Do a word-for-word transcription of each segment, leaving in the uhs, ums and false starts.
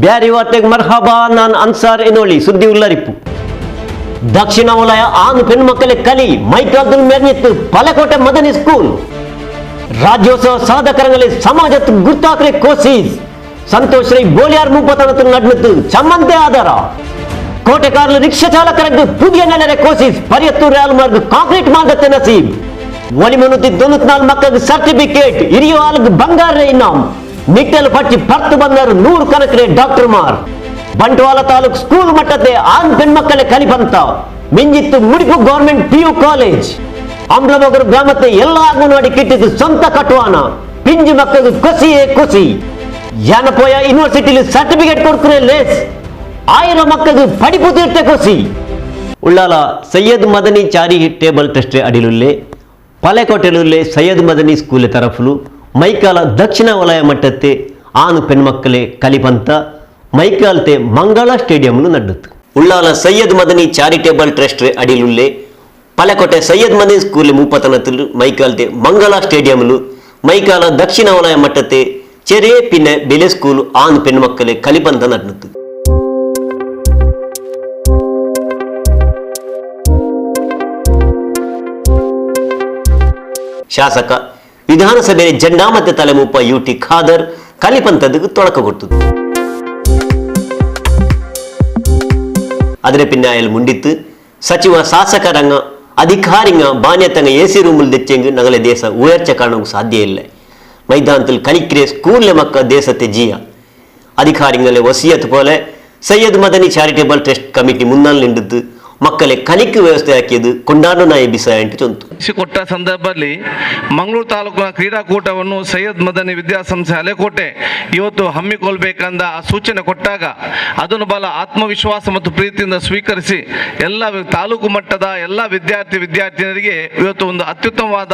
ಬ್ಯಾರಿ ವಾರ್ತೆಗ್ ಮರ್ಹಬಾ, ನಾನ್ ಅನ್ಸಾರ್ ಎನೋಳಿ. ಸುದ್ದಿ ಉಳ್ಳರಿಪು. ದಕ್ಷಿಣ ವಲಯ ಆಣ್ ಪೆಣ್ಮಕ್ಕಳೆ ಕಲಿ ಮೈಕಾಲ್ದುಲ್ ಮೆರ್ನಿತ್ತು ಪಲೆಕೋಟೆ ಮದನಿ ಸ್ಕೂಲ್. ರಾಜ್ಯೋತ್ಸವ ಸಾಧಕರಂಗಲೆ ಸಮಾಜತ್ ಗುರ್ತಾಕ್ರೆ ಕೋಸಿಸ್. ಸಂತೋಷ್ ರೈ ಬೋಳಿಯಾರ್ ಮೂಪತನತ್ ನಡ್ನತ್ ಚಮ್ಮಂತೆ ಆಧಾರ. ಕೋಟೆಕಾರ್ಲು ರಿಕ್ಷಾ ಚಾಲಕರಗ್ ಪುದಿಯ ನೆಲೆರೆ ಕೋಸಿಸ್. ಪರಿಯತ್ತೂರ್ ರ್ಯಾಲ್ ಮಾರ್ಗ್ ಕಾಂಕ್ರೀಟ್ ಮಾಲ್ದತ್ತೆ ನಸೀಬ್. ಒಲಿಮನುತಿ ದೊನ್ನುತ್ ನಾಲ್ ಮಕ್ಕಗ್ ಸರ್ಟಿಫಿಕೇಟ್, ಹಿರಿಯ ಆಲ್ಗ್ ಬಂಗಾರ ಇನಾಮ್. ನಿಟ್ಟೆಲ್ ಪಟ್ಟಿ ಪರ್ತ್ ಬನ್ನರ್ ನೂರು ಕನಕ್ರೆ ಡಾಕ್ಟರ್ ಮಾರ್. ಬಂಟ್ವಾಳ ತಾಲೂಕ್ ಸ್ಕೂಲ್ ಮಟ್ಟತೆ ಆಣ್ ಪೆಣ್ಮಕ್ಕಳೆ ಕಲಿಪಂತ ಮಿಂಜಿತ್ತು ಮುಡಿಪು ಗವರ್ನಮೆಂಟ್ ಪಿಯು ಕಾಲೇಜ್. ಅಮ್ಲಮೊಗರು ಗ್ರಾಮತೆ ಎಲ್ಲ ಅಂಗನವಾಡಿ ಕಿಟ್ಟಿದ್ ಸ್ವಂತ ಕಟ್ವಾನ. ಪಿಂಜಿ ಮಕ್ಕಗ್ ಕೊಸಿಯೇ ಕೊಸಿ. ಯಾನಪೋಯ ಯೂನಿವರ್ಸಿಟಿಲಿ ಸರ್ಟಿಫಿಕೇಟ್ ಕೊಡ್ಕುರೆ ಲೇಸ್. ಆಯಿರ ಮಕ್ಕಗ್ ಪಡಿಪು ತೀರ್ತೆ ಕೊಸಿ. ಉಳ್ಳಾಲ ಸೈಯದ್ ಮದನಿ ಚಾರಿಟೇಬಲ್ ಟ್ರಸ್ಟ್ ಅಡಿಲುಲ್ಲೆ ಪಲೆಕೋಟೆಲುಲ್ಲೆ ಸೈಯದ್ ಮದನಿ ಸ್ಕೂಲ್ ತರಫುಲು ಮೈಕಾಲ ದಕ್ಷಿಣ ವಲಯ ಮಟ್ಟತ್ತೆ ಆಣ್ ಪೆಣ್ಮಕ್ಕಳೆ ಕಲಿಪಂತ ಮೈಕಾಲ್ತೆ ಮಂಗಳ ಸ್ಟೇಡಿಯಂಲು ನಡ್ಡುತ್ತು. ಉಳ್ಳಾಲ ಸೈಯದ್ ಮದನಿ ಚಾರಿಟೇಬಲ್ ಟ್ರಸ್ಟ್ ಅಡಿಲುಲ್ಲೆ ಪಲೆಕೋಟೆ ಸೈಯದ್ ಮದನಿ ಸ್ಕೂಲ್ ಮೂಪತನತ್ತುಲು ಮೈಕಾಲ್ತೆ ಮಂಗಳ ಸ್ಟೇಡಿಯಂಲು ಮೈಕಾಲ ದಕ್ಷಿಣ ವಲಯ ಮಟ್ಟತ್ತೆ ಚೆರೆ ಪಿನ್ನೆ ಬೆಲೆ ಸ್ಕೂಲ್ ಆಣ್ ಪೆಣ್ಮಕ್ಕಳೆ ಕಲಿಪಂತ ನಡ್ನುತ್ತು. ಶಾಸಕ ವಿಧಾನಸಭೆ ಜಂಡಾ ಮತ್ತೆ ತಲೆಮೂಪ ಯು ಟಿ ಖಾದರ್ ಕಲಿಪಂತದಗ್ ತೊಡಕ ಕೊಡ್ತುದು. ಅದರೆ ಪಿನ್ನಾಯಲ್ ಮುಂಡಿತ್ತು ಸಚಿವ ಶಾಸಕರಂಗ ಅಧಿಕಾರಿಂಗ ಬಾನ್ಯತಂಗ ಎ ಸಿ ರೂಮುಲ್ ದೆಚ್ಚೆಂಗ್ ನಗಲೆ ದೇಶ ಉಯರ್ಚ ಕಾರಣವು ಸಾಧ್ಯ ಇಲ್ಲ. ಮೈದಾನದಲ್ಲಿ ಕಲಿಕ್ರೆ ಸ್ಕೂಲ್ಲೆ ಮಕ್ಕ ದೇಶತೆ ಜೀಯ. ಅಧಿಕಾರಿಂಗಲೆ ವಸಿಯತ್ ಪೋಲೆ ಸೈಯದ್ ಮದನಿ ಚಾರಿಟೇಬಲ್ ಟ್ರಸ್ಟ್ ಕಮಿಟಿ ಮುನ್ನಾಲ್ ನಿಂಡುದು ಮಕ್ಕಳೆ ಕಲಿಕ್ ವ್ಯವಸ್ಥೆ ಹಾಕಿಯದು ಕೊಂಡಾಡುನಾಯ ಬಿಸಾಯ ಅಂಟು ಚೊಂತು. ಕೊಟ್ಟ ಸಂದರ್ಭದಲ್ಲಿ ಮಂಗಳೂರು ತಾಲೂಕಿನ ಕ್ರೀಡಾಕೂಟವನ್ನು ಸೈಯದ್ ಮದನಿ ವಿದ್ಯಾಸಂಸ್ಥೆ ಹಳೆಕೋಟೆ ಇವತ್ತು ಹಮ್ಮಿಕೊಳ್ಬೇಕಂದ ಆ ಸೂಚನೆ ಕೊಟ್ಟಾಗ ಅದನ್ನು ಬಹಳ ಆತ್ಮವಿಶ್ವಾಸ ಮತ್ತು ಪ್ರೀತಿಯಿಂದ ಸ್ವೀಕರಿಸಿ ಎಲ್ಲ ವಿ-, ತಾಲೂಕು ಮಟ್ಟದ ಎಲ್ಲ ವಿದ್ಯಾರ್ಥಿ ವಿದ್ಯಾರ್ಥಿನಿಯರಿಗೆ ಇವತ್ತು ಒಂದು ಅತ್ಯುತ್ತಮವಾದ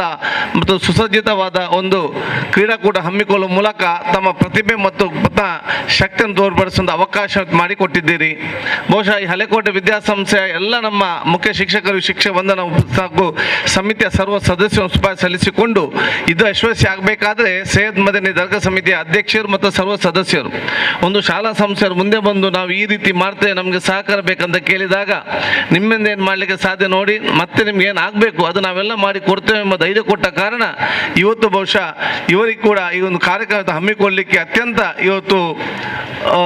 ಮತ್ತು ಸುಸಜ್ಜಿತವಾದ ಒಂದು ಕ್ರೀಡಾಕೂಟ ಹಮ್ಮಿಕೊಳ್ಳುವ ಮೂಲಕ ತಮ್ಮ ಪ್ರತಿಭೆ ಮತ್ತು ತಮ್ಮ ಶಕ್ತಿಯನ್ನು ತೋರ್ಪಡಿಸುವಂತ ಅವಕಾಶ ಮಾಡಿಕೊಟ್ಟಿದ್ದೀರಿ. ಬಹುಶಃ ಈ ಹಳೆಕೋಟೆ ವಿದ್ಯಾಸಂಸ್ಥೆಯ ಎಲ್ಲ ನಮ್ಮ ಮುಖ್ಯ ಶಿಕ್ಷಕರು, ಶಿಕ್ಷಕ ವಂದನಾ ಉಪಸ್ಥಾಪಕ ಸಮಿತಿಯ ಸರ್ವ ಸದಸ್ಯರು ಶುಭಾಶಯ ಸಲ್ಲಿಸಿಕೊಂಡು ಇದು ಯಶಸ್ವಿ ಆಗಬೇಕಾದ್ರೆ ಸೈಯದ್ ಮದನಿ ದರ್ಗಾ ಸಮಿತಿಯ ಅಧ್ಯಕ್ಷರು ಮತ್ತು ಸರ್ವ ಸದಸ್ಯರು ಒಂದು ಶಾಲಾ ಸಂಸ್ಥೆಯವರು ಮುಂದೆ ಬಂದು ನಾವು ಈ ರೀತಿ ಮಾಡ್ತೇವೆ, ನಮಗೆ ಸಹಕಾರ ಬೇಕಂತ ಕೇಳಿದಾಗ ನಿಮ್ಮಿಂದ ಏನ್ ಮಾಡ್ಲಿಕ್ಕೆ ಸಾಧ್ಯ ನೋಡಿ, ಮತ್ತೆ ನಿಮ್ಗೆ ಏನ್ ಆಗ್ಬೇಕು ಅದು ನಾವೆಲ್ಲ ಮಾಡಿ ಕೊಡ್ತೇವೆ ಎಂಬ ಧೈರ್ಯ ಕೊಟ್ಟ ಕಾರಣ ಇವತ್ತು ಬಹುಶಃ ಇವರಿಗೂ ಕೂಡ ಈ ಒಂದು ಕಾರ್ಯಕ್ರಮದ ಹಮ್ಮಿಕೊಳ್ಳಲಿಕ್ಕೆ ಅತ್ಯಂತ ಇವತ್ತು, ಆ,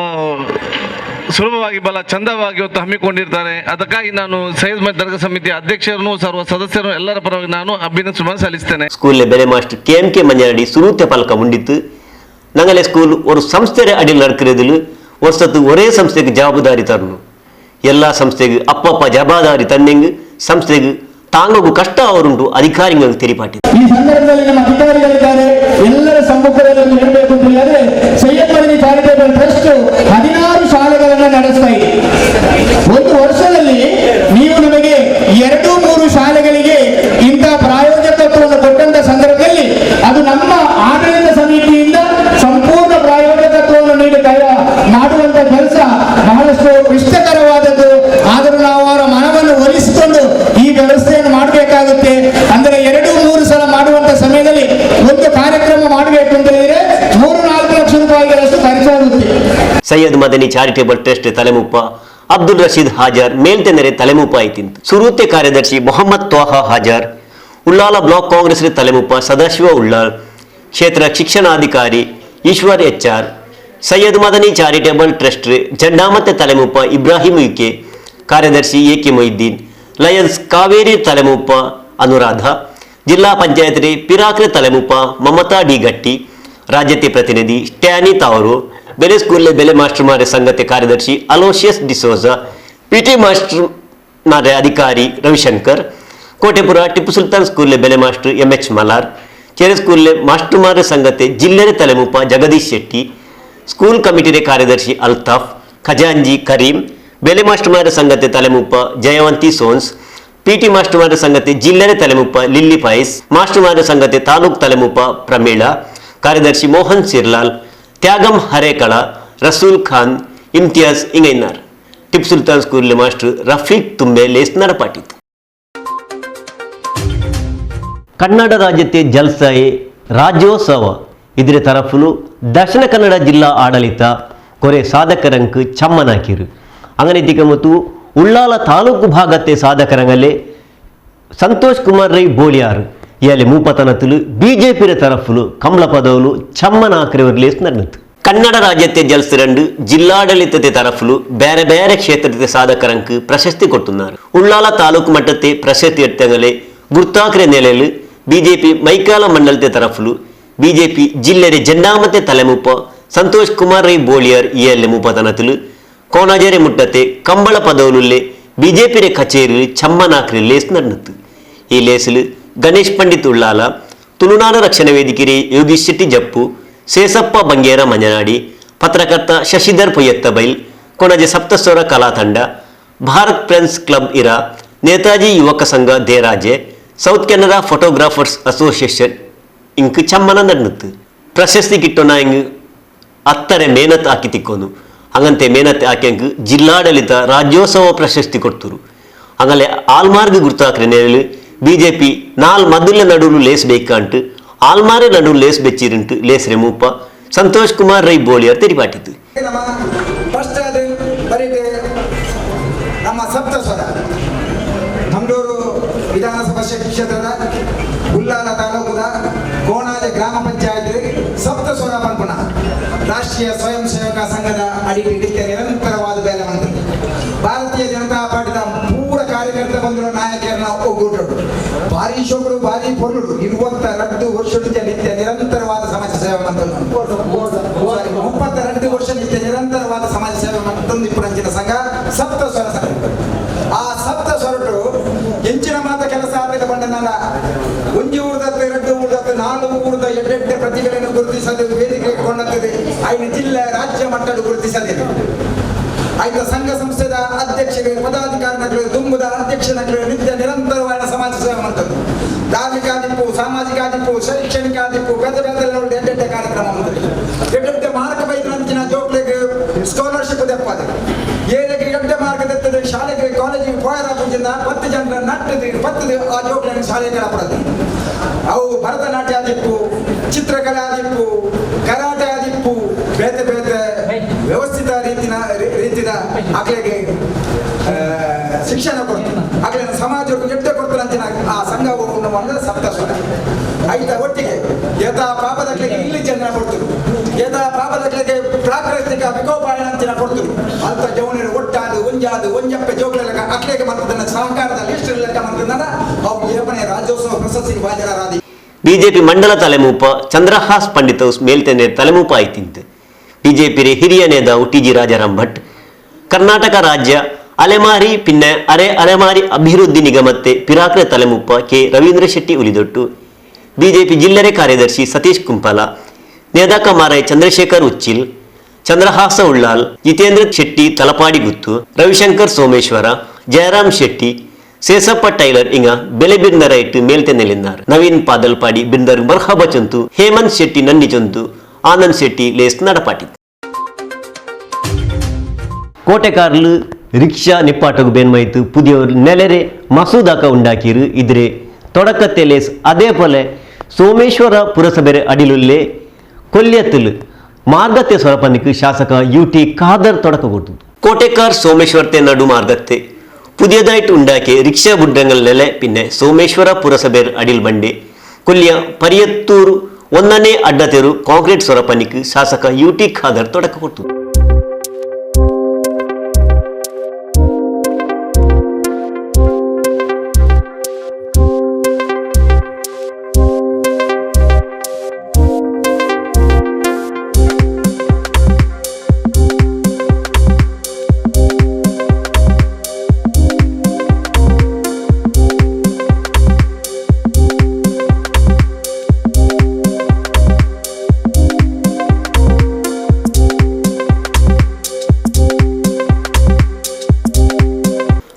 ಸುಲಭವಾಗಿ ಬಹಳ ಚಂದವಾಗಿ ಇವತ್ತು ಹಮ್ಮಿಕೊಂಡಿರ್ತಾರೆ. ಅದಕ್ಕಾಗಿ ನಾನು ಸೈಯದ್ ಮದನಿ ದರ್ಗಾ ಸಮಿತಿಯ ಅಧ್ಯಕ್ಷರನ್ನು ಸರ್ವ ಸದಸ್ಯರನ್ನು ಎಲ್ಲರ ಪರವಾಗಿ ನಾನು ಅಭಿನಂದನೆ ಸಲ್ಲಿಸ್ತೇನೆ. ಸ್ಕೂಲ್‌ಲೆ ಬೆಲೆ ಮಾಸ್ಟರ್ ಕೆ ಎಂ ಕೆ ಮಂಜಾಡಿ ಸುರೂತೆ ಪಲಕ ಮುಂಡಿತ್ತು. ನಂಗಲೆ ಸ್ಕೂಲ್ ಒರು ಸಂಸ್ಥೆರೆ ಅಡಿಲ್ ನಡ್ಕರೆದಿಲು ವರ್ಷತ್ತು ಒರೇ ಸಂಸ್ಥೆಗೆ ಜವಾಬ್ದಾರಿ ತರನು. ಎಲ್ಲಾ ಸಂಸ್ಥೆಗೆ ಅಪ್ಪಪ್ಪ ಜವಾಬ್ದಾರಿ ತನ್ನೆಂಗ್ ಸಂಸ್ಥೆಗೆ ತಾಂಗೊಗು ಕಷ್ಟ ಅವರುಂಟು ಅಧಿಕಾರಿಗಳಿಗೆ ತೆರಿಪಾಟಿ. ಈ ಸಂದರ್ಭದಲ್ಲಿ ನಮ್ಮ ಅಧಿಕಾರಿಗಳಿದ್ದಾರೆ, ಎಲ್ಲರ ಸಮ್ಮುಖದಲ್ಲಿ ಒಂದು ಹೇಳಬೇಕು ಅಂತ ಹೇಳಿದ್ರೆ, ಸೈಯದ್ ಮದನಿ ಚಾರಿಟೇಬಲ್ ಟ್ರಸ್ಟ್ ಹದಿನಾರು ಶಾಲೆಗಳನ್ನ ನಡೆಸ್ತಾ ಇದೆ. ಒಂದು ವರ್ಷದಲ್ಲಿ ನೀವು ನಮಗೆ ಎರಡು ಮೂರು ಶಾಲೆಗಳಿಗೆ ಇಂಥ ಪ್ರಾಯೋಜಕತ್ವವನ್ನು ಕೊಟ್ಟಂತ ಸಂದರ್ಭದಲ್ಲಿ ಅದು ನಮ್ಮ ಆಡಳಿತ ಸಮಿತಿಯಿಂದ ಸಂಪೂರ್ಣ ಪ್ರಾಯೋಜಕತ್ವವನ್ನು ನೀಡಿ ತಯ-, ಮಾಡುವಂತ ಕೆಲಸ ಬಹಳಷ್ಟು ಕ್ಲಿಷ್ಟಕರವಾದದ್ದು. ಆದರೂ ನಾವು ಅವರ ಮನವನ್ನು ಒಲಿಸಿಕೊಂಡು ಈ ವ್ಯವಸ್ಥೆಯನ್ನು ಮಾಡಬೇಕಾಗುತ್ತೆ. ಅಂದರೆ ಎರಡು ಮೂರು ಸಲ ಮಾಡುವಂತ ಸಮಯದಲ್ಲಿ ಒಂದು ಕಾರ್ಯಕ್ರಮ ಮಾಡಬೇಕು ಅಂತ ಹೇಳಿದ್ರೆ ಮೂರು ನಾಲ್ಕು ಲಕ್ಷ ರೂಪಾಯಿಗಳಷ್ಟು ಖರ್ಚಾಗುತ್ತೆ. ಸೈಯದ್ ಮದನಿ ಚಾರಿಟೇಬಲ್ ಟ್ರಸ್ಟ್ ತಲೆಮೂಪ ಅಬ್ದುಲ್ ರಶೀದ್ ಹಾಜಾರ್ ಮೇಲ್ತೆನೆರೆ ತಲೆಮೂಪ ಆಯ್ತಿಂತು. ಸುರೂತೆ ಕಾರ್ಯದರ್ಶಿ ಮೊಹಮ್ಮದ್ ತ್ವಾಹ ಹಾಜಾರ್, ಉಳ್ಳಾಲ ಬ್ಲಾಕ್ ಕಾಂಗ್ರೆಸ್ ತಲೆಮೂಪ ಸದಾಶಿವ ಉಳ್ಳಾಲ್, ಕ್ಷೇತ್ರ ಶಿಕ್ಷಣಾಧಿಕಾರಿ Eshwar H R, Syed Madani charitable trust ಜಂಡಾಮತ್ತೆ ತಲೆಮೂಪ ಇಬ್ರಾಹಿಂ ಯುಕೆ, ಕಾರ್ಯದರ್ಶಿ A K Mohiddin, Lions Kaveri ತಲೆಮೂಪ ಅನುರಾಧ, ಜಿಲ್ಲಾ ಪಂಚಾಯತ್ ಪಿರಾಕ್ರೆ ತಲೆಮೂಪ ಮಮತಾ ಡಿ ಗಟ್ಟಿ, ರಾಜ್ಯತೆ ಪ್ರತಿನಿಧಿ ಸ್ಟ್ಯಾನಿ ತಾವೂರು, ಬೆಲೆ ಸ್ಕೂಲ್‌ಲೆ ಬೆಲೆ ಮಾಸ್ಟರ್‌ಮಾರೆ ಸಂಘತೆ ಕಾರ್ಯದರ್ಶಿ ಅಲೋಶಿಯಸ್ ಡಿಸೋಜ, ಪಿಟಿ ಮಾಸ್ಟರ್ ಮಾರೆ ಅಧಿಕಾರಿ ರವಿಶಂಕರ್, ಕೋಟೆಪುರ ಟಿಪ್ಪು ಸುಲ್ತಾನ್ ಸ್ಕೂಲ್‌ಲೆ ಬೆಲೆ ಮಾಸ್ಟರ್ ಎಂ ಎಚ್ ಮಲಾರ್, ಚೆರೆ ಸ್ಕೂಲ್‌ಲೆ ಮಾಸ್ಟರ್‌ಮಾರೆ ಸಂಘತೆ ಜಿಲ್ಲೆರೆ ತಲೆಮೂಪ ಜಗದೀಶ್ ಶೆಟ್ಟಿ, ಸ್ಕೂಲ್ ಕಮಿಟಿರೆ ಕಾರ್ಯದರ್ಶಿ ಅಲ್ತಾಫ್, ಖಜಾಂಜಿ ಕರೀಂ, ಬೆಲೆ ಮಾಸ್ಟರ್‌ಮಾರೆ ಸಂಘತೆ ತಲೆಮೂಪ ಜಯವಂತಿ ಸೋನ್ಸ್, ಪಿಟಿ ಮಾಸ್ಟರ್‌ಮಾರೆ ಸಂಘತೆ ಜಿಲ್ಲೆರೆ ತಲೆಮೂಪ ಲಿಲ್ಲಿ ಫಾಯಿಸ್, ಮಾಸ್ಟರ್‌ಮಾರೆ ಸಂಘತೆ ತಾಲೂಕ್ ತಲೆಮೂಪ ಪ್ರಮೀಳಾ, ಕಾರ್ಯದರ್ಶಿ ಮೋಹನ್ ಸಿರ್ಲಾಲ್, ತ್ಯಾಗಂ ಹರೇಕಳ, ರಸೂಲ್ ಖಾನ್, ಇಮ್ತಿಯಾಜ್ ಇಂಗೈನಾರ್. ಟಿಪ್ಪು ಸುಲ್ತಾನ್ ಸ್ಕೂಲ್‌ಲೆ ಮಾಸ್ಟರ್ ರಫೀಕ್ ತುಂಬೆ ಲೇಸ್ ನಡಪಾಟಿತು. ಕನ್ನಡ ರಾಜ್ಯತೆ ಜಲ್ಸಾಯೆ ರಾಜ್ಯೋತ್ಸವ ಇದ್ರೆ ತರಫುಲು ದಕ್ಷಿಣ ಕನ್ನಡ ಜಿಲ್ಲಾ ಆಡಳಿತ ಕೊರೆ ಸಾಧಕರಂಕ್ ಚಮ್ಮನಾಕಿರು. ಅಂಗನೆ ತಿಕಮತು ಉಳ್ಳಾಲ ತಾಲೂಕು ಭಾಗತ್ತೆ ಸಾಧಕರಂಗಲೆ ಸಂತೋಷ್ ಕುಮಾರ್ ರೈ ಬೋಳಿಯಾರ್ ಇಯಲೆ ಮೂಪತನತುಲು ಬಿಜೆಪಿರೆ ತರಫುಲು ಕಂಬಳ ಪದವುಲು ಚಮ್ಮನಾಕ್ರೆ ಒರಿ ಲೇಸ್ ನಡ್ನತು. ಕನ್ನಡ ರಾಜ್ಯತೆ ಜಲ್ಸಿರಂಡು ಜಿಲ್ಲಾಡಳಿತತೆ ತರಫುಲು ಬೇರೆ ಬೇರೆ ಕ್ಷೇತ್ರತೆ ಸಾಧಕರಂಕ್ ಪ್ರಶಸ್ತಿ ಕೊರ್ತುನಾರು. ಉಳ್ಳಾಲ ತಾಲೂಕು ಮಟ್ಟತೆ ಪ್ರಶಸ್ತಿ ಎಡ್ತಂಗಲೆ ಗುರ್ತಾಕ್ರೆ ನೆಲೆಲು ಬಿಜೆಪಿ ಮೈಕಾಲ ಮಂಡಲತೆ ತರಫುಲು ಬಿಜೆಪಿ ಜಿಲ್ಲೆರೆ ಜೆಂಡಾಮತೆ ತಲೆಮೂಪ ಸಂತೋಷ್ ಕುಮಾರ್ ರೈ ಬೋಳಿಯಾರ್ ಇಯಲ್ಲೆ ಮೂಪತನತುಲು ಕೋಣಾಜೆರೆ ಮುಟ್ಟತೆ ಕಂಬಳ ಪದವುಲುಲ್ಲೆ ಬಿಜೆಪಿರೆ ಕಚೇರಿಲು ಚಮ್ಮನಾಕ್ರೆ ಲೇಸ್ ನಡ್ನತು. ಈ ಲೇಸ್ಲು ಗಣೇಶ್ ಪಂಡಿತ್ ಉಳ್ಳಾಲ, ತುಳುನಾಡ ರಕ್ಷಣಾ ವೇದಿಕೆರೆ ಯೋಗೀಶ್ ಶೆಟ್ಟಿ ಜಪ್ಪು, ಸೇಸಪ್ಪ ಬಂಗೇರ ಮಂಜನಾಡಿ, ಪತ್ರಕರ್ತ ಶಶಿಧರ್ ಪೊಯ್ಯತ್ತ ಬೈಲ್, ಕೊಣಾಜೆ ಸಪ್ತಸ್ವರ ಕಲಾ ತಂಡ, ಭಾರತ್ ಫ್ರೆಂಡ್ಸ್ ಕ್ಲಬ್ ಇರಾ, ನೇತಾಜಿ ಯುವಕ ಸಂಘ ದೇರಾಜೆ, ಸೌತ್ ಕೆನರಾ ಫೋಟೋಗ್ರಾಫರ್ಸ್ ಅಸೋಸಿಯೇಷನ್ ಇಂಕ್ ಚಮ್ಮನ ನಡ್ನತು. ಪ್ರಶಸ್ತಿ ಕಿಟ್ಟೋನ ಇಂಗ್ ಅತ್ತರೆ ಮೇನತ್ ಆಕಿ ತಿಕ್ಕೋನು. ಅಂಗಂತೆ ಮೇನತ್ ಆಕೆಂಕ್ ಜಿಲ್ಲಾಡಳಿತ ರಾಜ್ಯೋತ್ಸವ ಪ್ರಶಸ್ತಿ ಕೊಡ್ತುರು. ಅಂಗಲೆ ಆಲ್ಮಾರ್ಗ್ ಗುರ್ತಾಕ್ರೆ ನೆಲೆಲು ಬಿಜೆಪಿ ನಾಲ್ ಮದುಲ್ಲೆ ನಡುಲು ಲೇಸ್ ಬೇಕಂಟ್ ಆಲ್ಮಾರೆ ನಡುಲು ಲೇಸ್ ಬೆಚ್ಚಿರಿಂಟ್ ಲೇಸ್ರೆ ಮೂಪ ಸಂತೋಷ್ ಕುಮಾರ್ ರೈ ಬೋಳಿಯಾರ್ ತೆರಿಪಾಟಿತು. ನಮ್ಮ first ಅದು ಬರೀಟ್ ನಮ್ಮ ಸಪ್ತಸ್ವರ ಮಂಗಳೂರು ವಿಧಾನಸಭಾ ಕ್ಷೇತ್ರದ ಉಳ್ಳಾಲ ತಾಲೂಕುದ ಕೋಣಾಜೆ ಗ್ರಾಮ ಪಂಚಾಯತ್ ಸಪ್ತಸ್ವರ ಪನ್ಪುನ ರಾಷ್ಟ್ರೀಯ ಸ್ವಯಂ ಸೇವಕ ಸಂಘದ ಅಡಿಟ್ ನಿತ್ಯ ನಿರಂತರವಾದ ಬೇಲೆ ಮಂತ್ರಿ ಭಾರತೀಯ ಜನತಾ ಪಾರ್ಟಿದ ಪೂರ ಕಾರ್ಯಕರ್ತ ಬಂಧುರ ನಾಯಕೆರ್ನ ಒಗ್ಗೂಟೊಡು ಭಾರಿ ಶೋಕುಡು ಭಾರಿ ಪೊರ್ಲುಡು ಇರುವತ್ತ ರಡ್ಡ್ ವರ್ಷ ನಿತ್ಯ ನಿರಂತರವಾದ ಸಮಾಜ ಸೇವೆ ಮಂತೊಂದು, sorry, ಮುಪ್ಪತ್ತ ರಡ್ಡ್ ವರ್ಷ ನಿತ್ಯ ನಿರಂತರವಾದ ಸಮಾಜ ಸೇವೆ ಮಂತೊಂದು ಇಪ್ಪುನಂಚಿನ ಸಂಘ ಸಪ್ತಸ್ವರ ಸಂಘ. ಆ ಸಪ್ತಸ್ವರೊಟು ಎಂಚಿನ ಮಾತ ಕೆಲಸ ಆತದೆ ಪಂಡನಾಲ ಒಂಜಿ ಊರ್ದತ್ತ್, ರಡ್ಡ್ ಊರ್ದತ್ತ್, ನಾಲ್ ಊರ್ದ ಎಡ್ಡೆಡ್ಡೆ ಪ್ರತಿಭೆಲೆನ್ ಗುರುತಿಸದೆ ವೇದಿಕೆಗ್ ಕೊಂಡತ್ತ್‌ದ್ ಐನ್ ಜಿಲ್ಲೆ ರಾಜ್ಯ ಮಟ್ಟಡ್ ಗುರುತಿಸದೆ ಐತ ಸಂಘ ಸಂಸ್ಥೆದ ಅಧ್ಯಕ್ಷೆರ್, ಪದಾಧಿಕಾರಿನಕ್ಲು, ದುಂಬುದ ಅಧ್ಯಕ್ಷೆನಕ್ಲು ನಿತ್ಯ ನಿರಂತರವಾದ ಸಮಾಜ ಸೇವೆ ಮಂತೊಂದು ಧಾರ್ಮಿಕ ಆದಿಪ್ಪು, ಸಾಮಾಜಿಕ ಆದಿಪ್ಪು, ಶೈಕ್ಷಣಿಕ ಆದಿಪ್ಪು, ಬೇತೆ ಬೇತೆ level ಎಡ್ಡೆಡ್ಡೆ ಕಾರ್ಯಕ್ರಮ ಉಂಡು. ಎಡ್ಡೆಡ್ಡೆ mark ಬೈದಿನಂಚಿನ ಜೋಕ್ಲೆಗ್ scholarship ದೆಪ್ಪದೆ, ಏರೆಗ್ ಎಡ್ಡೆ mark ದೆತ್ತದ್ ಶಾಲೆಗ್ ಕಾಲೇಜಿಗ್ ಪೋಯರಾಪುಜಿಂದ ಪತ್ತ್ ಜನರ ನಟ್ಟದ್ ಪತ್ತ್‌ದ್ ಆ ಜೋಕ್ಲೆನ್ ಶಾಲೆಗ್ ಕಡಪುಡದು. ಅವು ಭರತನಾಟ್ಯ ಆದಿಪ್ಪು, ಚಿತ್ರಕಲೆ ಆದಿಪ್ಪು, ಕರಾಟೆ ಆದಿಪ್ಪು, ಬೇತೆ ಬೇತೆ ವ್ಯವಸ್ಥಿತ ರೀತಿನ, ರೀ-, ರೀತಿದ ಅಕ್ಲೆಗ್, ಆ, ಶಿಕ್ಷಣ ಕೊಡ್ತು. ಅಕ್ಲೆನ ಸಮಾಜೊಗು ಎಡ್ಡೆ ಕೊಡ್ತುನಂಚಿನ ಆ ಸಂಘ ಉಂಡು ಅಂದ್ರೆ ಸಪ್ತಸ್ವರ. ಐತ ಒಟ್ಟಿಗೆ ಏತಾ ಪಾಪದಕ್ಲೆಗ್ ಇಲ್ಲ್ ಜನ ಕೊಡ್ತು, ಏತಾ ಪಾಪದಕ್ಲೆಗ್ ಪ್ರಾಕೃತಿಕ ವಿಕೋಪ ಆಯಿನಂಚಿನ ಕೊಡ್ತು. ಅಲ್ತ ಜವನೆರ್ ಒಟ್ಟಾದ್ ಒಂಜಾದ್ ಒಂಜಪ್ಪೆ ಜೋಕ್ಲೆಲೆಕ ಅಕ್ಲೆಗ್ ಮಲ್ತದನ್ನ ಸಹಕಾರದ list ಲೆಕ್ಕ ಮಲ್ತದನ್ನ ಅವು ಏಪನೆ ರಾಜ್ಯೋತ್ಸವ ಪ್ರಶಸ್ತಿಗೆ ಭಾಜನರಾದಿ. ಬಿಜೆಪಿ ಮಂಡಲ ತಲೆಮೂಪ ಚಂದ್ರಹಾಸ್ ಪಂಡಿತವು ಮೇಲ್ತೆನೆ ತಲೆಮೂಪ ಆಯ್ತಿಂತೆ. ಬಿಜೆಪಿರೆ ಹಿರಿಯ ನೇದಾವು ಟಿ ಜಿ ರಾಜಾರಾಮ್ ಭಟ್, ಕರ್ನಾಟಕ ರಾಜ್ಯ ಅಲೆಮಾರಿ ಪಿನ್ನೆ ಅರೆ ಅಲೆಮಾರಿ ಅಭಿವೃದ್ಧಿ ನಿಗಮತ್ತೆ ಪಿರಾಕ್ರೆ ತಲೆಮೂಪ ಕೆ ರವೀಂದ್ರ ಶೆಟ್ಟಿ ಉಲಿದೊಟ್ಟು, ಬಿಜೆಪಿ ಜಿಲ್ಲೆರೆ ಕಾರ್ಯದರ್ಶಿ ಸತೀಶ್ ಕುಂಪಲ, ನೇದಾಕ ಮಾರಾಯ್ ಚಂದ್ರಶೇಖರ್ ಉಚ್ಚಿಲ್, ಚಂದ್ರಹಾಸ ಉಳ್ಳಾಲ್, ಜಿತೇಂದ್ರ ಶೆಟ್ಟಿ ತಲಪಾಡಿ ಗುತ್ತು, ರವಿಶಂಕರ್ ಸೋಮೇಶ್ವರ, ಜಯರಾಮ್ ಶೆಟ್ಟಿ, ಸೇಸಪ್ಪ ಟೈಲರ್ ಇಂಗ ಬೆಲೆ ಬಿರ್ನರೈಟ್ ಮೇಲ್ತೆ ನೆಲೆನ್ನಾರ್. ನವೀನ್ ಪಾದಲ್ಪಾಡಿ ಬಿರ್ನರ್ ಮರ್ಹಬ ಚೊಂತು, ಹೇಮಂತ್ ಶೆಟ್ಟಿ ನನ್ನಿ ಚೊಂತು, ಆನಂದ್ ಶೆಟ್ಟಿ ಲೇಸ್ ನಡಪಾಟಿ. ಕೋಟೆಕಾರ್ಲು ರಿಕ್ಷಾ ನಿಪ್ಪಾಟೊಗು ಬೇನ್ಮೈತ್ ಪುದಿಯ ನೆಲೆರೆ ಮಸೂದಾಕ ಉಂಡಾಕಿರು. ಇದ್ರೆ ತೊಡಕತ್ತೆ ಲೇಸ್ ಅದೇ ಪೊಲೆ ಸೋಮೇಶ್ವರ ಪುರಸಭೆರೆ ಅಡಿಲುಲ್ಲೆ ಕೊಲ್ಯತ್ತಲು ಮಾರ್ಗತ್ತೆ ಸೊರಪನಿಕ್ ಶಾಸಕ ಯು ಟಿ ಖಾದರ್ ತೊಡಕ ಕೊಡ್ತು. ಕೋಟೆಕಾರ್ ಸೋಮೇಶ್ವರತೆ ನಡು ಮಾರ್ಗತ್ತೆ ಪುದಿಯದಾಯ್ಟ್ ಉಂಡಾಕೆ ರಿಕ್ಷಾ ಬುಡ್ರಂಗಲ್ ನೆಲೆ ಪಿನ್ನೆ ಸೋಮೇಶ್ವರ ಪುರಸಭೆರ್ ಅಡಿಲ್ ಬಂಡೆ ಕೊಲ್ಯ ಪರಿಯತ್ತೂರು ಒಂದನೇ ಅಡ್ಡತೆರು ಕಾಂಕ್ರೀಟ್ ಸೊರಪನಿಕ್ ಶಾಸಕ ಯು ಟಿ ಖಾದರ್ ತೊಡಕ ಕೊಡ್ತು.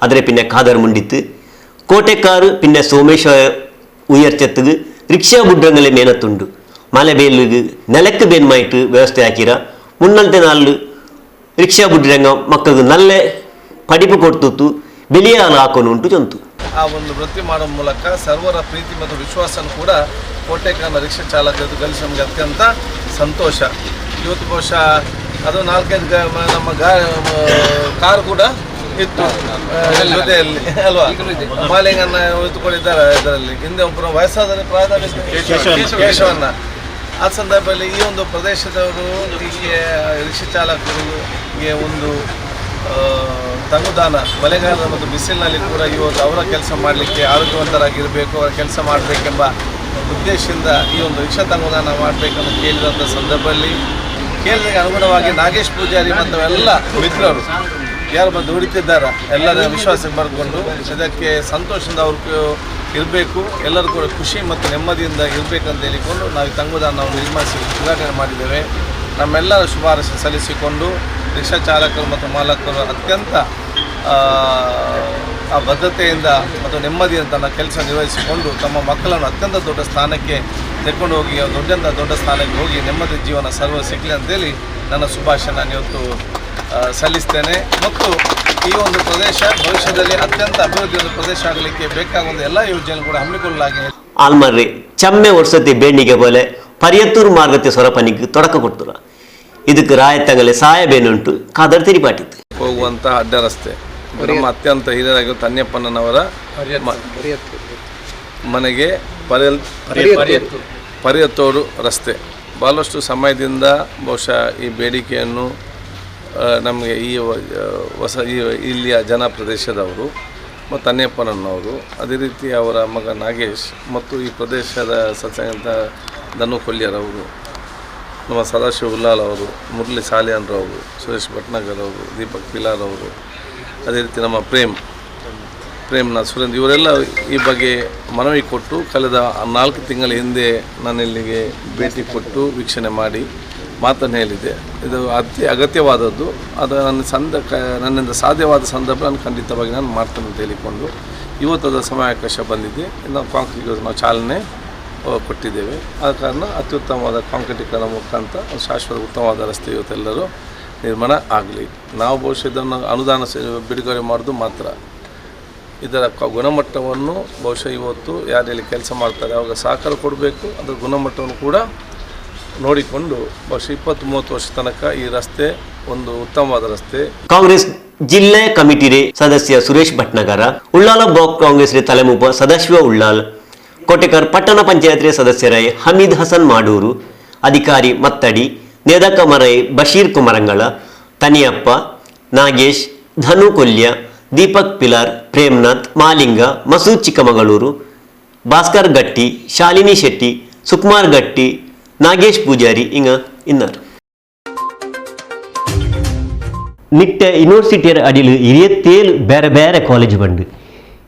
ಅದ್ರೆ ಪಿನ್ನೆ ಖಾದರ್ ಮುಂಡಿತ್ತು. ಕೋಟೆಕಾರ್ ಪಿನ್ನೆ ಸೋಮೇಶ್ವರ ಉಯರ್ಚತ್ತುಗು ರಿಕ್ಷಾ ಬುಡ್ರಂಗಲೆ ಮೇನತ್ತುಂಡು. ಮಲೆ ಬೇಲುಗು ನೆಲಕ್ಕು ಬೇನ್ಮಾಯಿಟ್ಟು ವ್ಯವಸ್ಥೆ ಹಾಕಿರ ಮುನ್ನಲ್ತೆ ನಾಲ್ಲು ರಿಕ್ಷಾ ಬುಡ್ರಂಗ ಮಕ್ಕಗು ನಲ್ಲೆ ಪಡಿಪು ಕೊಡ್ತುತ್ತು ಬೆಲಿಯಾಲ ಹಾಕೊನುಂಟು ಚೊಂತು. ಆ ಒಂದು ವೃತ್ತಿ ಮಾಡುವ ಮೂಲಕ ಸರ್ವರ ಪ್ರೀತಿ ಮತ್ತು ವಿಶ್ವಾಸನ ಕೂಡ ಕೋಟೆಕಾರ್ನ ರಿಕ್ಷಾ ಚಾಲಕರು ಗಳಿಸಿ ನಮಗೆ ಅತ್ಯಂತ ಸಂತೋಷ. ಇವತ್ತು ಬಹುಶಃ ಅದು ನಾಲ್ಕೈದು ಗಾ-, ಮ-, ನಮ್ಮ ಗಾ-, ಮ-, ಕಾರ್ ಕೂಡ ಇತ್ತು, ಆ, ಜೊತೆಯಲ್ಲಿ ಅಲ್ವಾ? ಮಾಲಿಂಗಣ್ಣ ಇದ್ದುಕೊಂಡಿದ್ದಾರೆ ಇದರಲ್ಲಿ. ಹಿಂದೆ ಒಬ್ಬರು ವಯಸ್ಸಾದರೆ ಪ್ರಾಯದ ವ್ಯಕ್ತಿ ಕೇಶವಣ್ಣ. ಕೇಶವಣ್ಣ. ಆ ಸಂದರ್ಭದಲ್ಲಿ ಈ ಒಂದು ಪ್ರದೇಶದವರು ಹೀಗೆ ರಿಕ್ಷಾ ಚಾಲಕರಿಗೆ ಒಂದು, ಆ, ತಂಗುದಾಣ, ಮಳೆಗಾಲ ಮತ್ತು ಬಿಸಿಲಿನಲ್ಲಿ ಕೂಡ ಇವತ್ತು ಅವರ ಕೆಲಸ ಮಾಡ್ಲಿಕ್ಕೆ ಆರೋಗ್ಯವಂತರಾಗಿರ್ಬೇಕು, ಅವರ ಕೆಲಸ ಮಾಡ್ಬೇಕೆಂಬ ಉದ್ದೇಶದಿಂದ ಈ ಒಂದು ರಿಕ್ಷಾ ತಂಗುದಾಣ ಮಾಡ್ಬೇಕಂತ ಕೇಳಿದಂಥ ಸಂದರ್ಭದಲ್ಲಿ ಕೇಳಿದ್ದಕ್ಕೆ ಅನುಗುಣವಾಗಿ ನಾಗೇಶ್ ಪೂಜಾರಿ ಮತ್ತು ಎಲ್ಲ ಮಿತ್ರರು ಯಾರು ಬಂದು ದುಡಿತಿದ್ದಾರೆ ಎಲ್ಲರ ವಿಶ್ವಾಸಕ್ಕೆ ಬರ್ಕೊಂಡು ಇದಕ್ಕೆ ಸಂತೋಷದಿಂದ ಅವ್ರು ಇರ್ಬೇಕು, ಎಲ್ಲರೂ ಕೂಡ ಖುಷಿ ಮತ್ತು ನೆಮ್ಮದಿಯಿಂದ ಇರ್ಬೇಕಂತ ಹೇಳಿಕೊಂಡು ನಾವು ಈ ತಂಗುದಾಣ ನಾವು ನಿರ್ಮಿಸಿ ಉದ್ಘಾಟನೆ ಮಾಡಿದ್ದೇವೆ. ನಮ್ಮೆಲ್ಲರ ಶುಭಾಶಯ ಸಲ್ಲಿಸಿಕೊಂಡು ರಿಕ್ಷಾ ಚಾಲಕರು ಮತ್ತು ಮಾಲಕರು ಅತ್ಯಂತ, ಆ, ಆ ಬದ್ಧತೆಯಿಂದ ಮತ್ತು ನೆಮ್ಮದಿಯಿಂದ ತನ್ನ ಕೆಲಸ ನಿರ್ವಹಿಸಿಕೊಂಡು ತಮ್ಮ ಮಕ್ಕಳನ್ನು ಅತ್ಯಂತ ದೊಡ್ಡ ಸ್ಥಾನಕ್ಕೆ ತೆಕ್ಕೊಂಡು ಹೋಗಿ, ದೊಡ್ಡಂತ ದೊಡ್ಡ ಸ್ಥಾನಕ್ಕೆ ಹೋಗಿ ನೆಮ್ಮದಿ ಜೀವನ ಸರ್ವ ಸಿಗ್ಲಿ ಅಂತೇಳಿ ನನ್ನ ಶುಭಾಶಯ ನಾನು ಇವತ್ತು, ಆ, ಸಲ್ಲಿಸ್ತೇನೆ. ಮತ್ತು ಈ ಒಂದು ಪ್ರದೇಶ ಭವಿಷ್ಯದಲ್ಲಿ ಅತ್ಯಂತ ಅಭಿವೃದ್ಧಿ ಒಂದು ಪ್ರದೇಶ ಆಗಲಿಕ್ಕೆ ಬೇಕಾಗುವಂತ ಎಲ್ಲ ಯೋಜನೆಗಳು ಕೂಡ ಹಮ್ಮಿಕೊಳ್ಳಲಾಗಿದೆ. ಆಲ್ಮರ್ರೆ ಚಮ್ಮೆ ವರ್ಷತೆ ಬೇಣಿಗೆ ಬೋಲೆ ಪರಿಯತ್ತೂರು ಮಾರ್ಗತೆ ಸೊರಪನಿಗ್ ತೊಡಕ ಕೊಡ್ತುರ. ಇದಕ್ಕೆ ರಾಯತಂಗಲೆ ಸಹಾಯ ಬೇನುಂಟು ಕಾದರ್ ತೆರಿಪಾಟಿತ್ತು. ಹೋಗುವಂತ ಅಡ್ಡ ರಸ್ತೆ. ನಮ್ಮ ಅತ್ಯಂತ ಹಿರಿಯರಾಗಿರೋ ತನ್ಯಪ್ಪಣ್ಣನವರ ಮ-, ಮನೆಗೆ ಪರಿಯಲ್-, ಪರಿಯತ್ತೋಡು ರಸ್ತೆ. ಬಹಳಷ್ಟು ಸಮಯದಿಂದ ಬಹುಶಃ ಈ ಬೇಡಿಕೆಯನ್ನು, ಆ, ನಮಗೆ ಈ ವ-, ಆ, ಹೊಸ ಈ ಇಲ್ಲಿಯ ಜನ ಪ್ರದೇಶದವರು ಮತ್ತು ತನ್ಯಪ್ಪಣ್ಣನವರು, ಅದೇ ರೀತಿ ಅವರ ಮಗ ನಾಗೇಶ್ ಮತ್ತು ಈ ಪ್ರದೇಶದ ಸತ್ಸಂಗತ ಧನು ಕೊಲ್ಯರವರು, ನಮ್ಮ ಸದಾಶಿವ ಉಲ್ಲಾಲ್ ಅವರು, ಮುರಳಿ ಸಾಲಿಯಾನ್ರವರು, ಸುರೇಶ್ ಭಟ್ನಾಗರ್ ಅವರು, ದೀಪಕ್ ಪಿಲಾರ್ ಅವರು, ಅದೇ ರೀತಿ ನಮ್ಮ ಪ್ರೇಮ್, ಪ್ರೇಮ್ನಾಥ್ ಸುರೇಂದ್ರ ಇವರೆಲ್ಲ ಈ ಬಗ್ಗೆ ಮನವಿ ಕೊಟ್ಟು ಕಳೆದ ನಾಲ್ಕು ತಿಂಗಳ ಹಿಂದೆ ನಾನು ಇಲ್ಲಿಗೆ ಭೇಟಿ ಕೊಟ್ಟು ವೀಕ್ಷಣೆ ಮಾಡಿ ಮಾತನ್ನು ಹೇಳಿದ್ದೆ. ಇದು ಅತಿ ಅಗತ್ಯವಾದದ್ದು. ಅದು ನನ್ನ ಸಂದ-, ಕ-, ನನ್ನಿಂದ ಸಾಧ್ಯವಾದ ಸಂದರ್ಭ ನಾನು ಖಂಡಿತವಾಗಿ ನಾನು ಮಾಡ್ತೇನೆ ಅಂತ ಹೇಳಿಕೊಂಡು ಇವತ್ತದ ಸಮಯಾವಕಾಶ ಬಂದಿದೆ. ನಾವು ಕಾಂಕ್ರೀಟ್ ನಾವು ಚಾಲನೆ, ಆ, ಕೊಟ್ಟಿದ್ದೇವೆ. ಆದ ಕಾರಣ ಅತ್ಯುತ್ತಮವಾದ ಕಾಂಕ್ರೀಟೀಕರಣ ಮುಖಾಂತರ ಒಂದು ಶಾಶ್ವತ ಉತ್ತಮವಾದ ರಸ್ತೆ ಇವತ್ತೆಲ್ಲರೂ ನಿರ್ಮಾಣ ಆಗಲಿ. ನಾವು ಬಹುಶಃ ಇದನ್ನು ಅನುದಾನ ಸ-, ಬಿಡುಗಡೆ ಮಾಡೋದು ಮಾತ್ರ. ಇದರ ಕ-, ಗುಣಮಟ್ಟವನ್ನು ಬಹುಶಃ ಇವತ್ತು ಯಾರು ಇಲ್ಲಿ ಕೆಲಸ ಮಾಡ್ತಾರೆ ಅವಾಗ ಸಹಕಾರ ಕೊಡಬೇಕು. ಅದರ ಗುಣಮಟ್ಟವನ್ನು ಕೂಡ ನೋಡಿಕೊಂಡು ಬಹುಶಃ ಇಪ್ಪತ್ತು ಮೂವತ್ತು ವರ್ಷ ತನಕ ಈ ರಸ್ತೆ ಒಂದು ಉತ್ತಮವಾದ ರಸ್ತೆ. ಕಾಂಗ್ರೆಸ್ ಜಿಲ್ಲೆ ಕಮಿಟಿರೆ ಸದಸ್ಯ ಸುರೇಶ್ ಭಟ್ನಾಗರ, ಉಳ್ಳಾಲ ಬ್ಲಾಕ್ ಕಾಂಗ್ರೆಸ್ರೆ ತಲೆಮೂಪ ಸದಾಶಿವ ಉಳ್ಳಾಲ್, ಕೋಟೆಕರ್ ಪಟ್ಟಣ ಪಂಚಾಯತ್ರೆ ಸದಸ್ಯರಾಯ್ ಹಮೀದ್ ಹಸನ್ ಮಾಡೂರು, ಅಧಿಕಾರಿ ಮತ್ತಡಿ, ನೇದಕ ಮರೈ ಬಶೀರ್ ಕುಮರಂಗಳ, ತನಿಯಪ್ಪ, ನಾಗೇಶ್, ಧನು ಕೊಲ್ಯ, ದೀಪಕ್ ಪಿಲಾರ್, ಪ್ರೇಮ್ನಾಥ್, ಮಾಲಿಂಗ, ಮಸೂದ್ ಚಿಕ್ಕಮಗಳೂರು, ಭಾಸ್ಕರ್ ಗಟ್ಟಿ, ಶಾಲಿನಿ ಶೆಟ್ಟಿ, ಸುಕುಮಾರ್ ಗಟ್ಟಿ, ನಾಗೇಶ್ ಪೂಜಾರಿ ಇಂಗ ಇನ್ನರ್. ನಿಟ್ಟೆ ಯೂನಿವರ್ಸಿಟಿಯರ ಅಡಿಲು ಇರಿಯತ್ತೇಳು ಬೇರೆ ಬೇರೆ ಕಾಲೇಜ್ ಬಂಡು.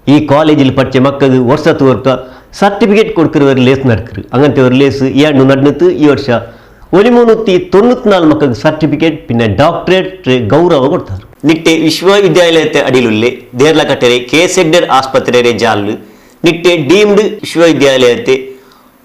ಈ ಕಾಲೇಜಿಲ್ ಪಡ್ಚೆ ಮಕ್ಕಗ್ ವರ್ಷ ತೂರ್ಕ ಸರ್ಟಿಫಿಕೇಟ್ ಕೊಡ್ಕಿರುವರ್ ಲೇಸ್ ನಡ್ಕರು. ಅಂಗಂತೆ ಒರ್ ಲೇಸ್ ಏಂಡು ನಡ್ನತ್ ಈ ವರ್ಷ ಒಲಿಮೂನೂತಿ ತೊನ್ನೂತ್ನಾಲ್ ಮಕ್ಕಗ್ ಸರ್ಟಿಫಿಕೇಟ್ ಪಿನ್ನೆ ಡಾಕ್ಟರೇಟ್ ಗೌರವ ಕೊಡ್ತಾರು. ನಿಟ್ಟೆ ವಿಶ್ವವಿದ್ಯಾಲಯತೆ ಅಡಿಲುಲ್ಲೆ ದೇರ್ಲಕಟ್ಟೆರೆ ಕೆ ಎಸ್ ಹೆಗ್ಡೆರ್ ಆಸ್ಪತ್ರೆರೆ ಜಾಲ್ಲು ನಿಟ್ಟೆ ಡೀಮ್ಡ್ ವಿಶ್ವವಿದ್ಯಾಲಯತೆ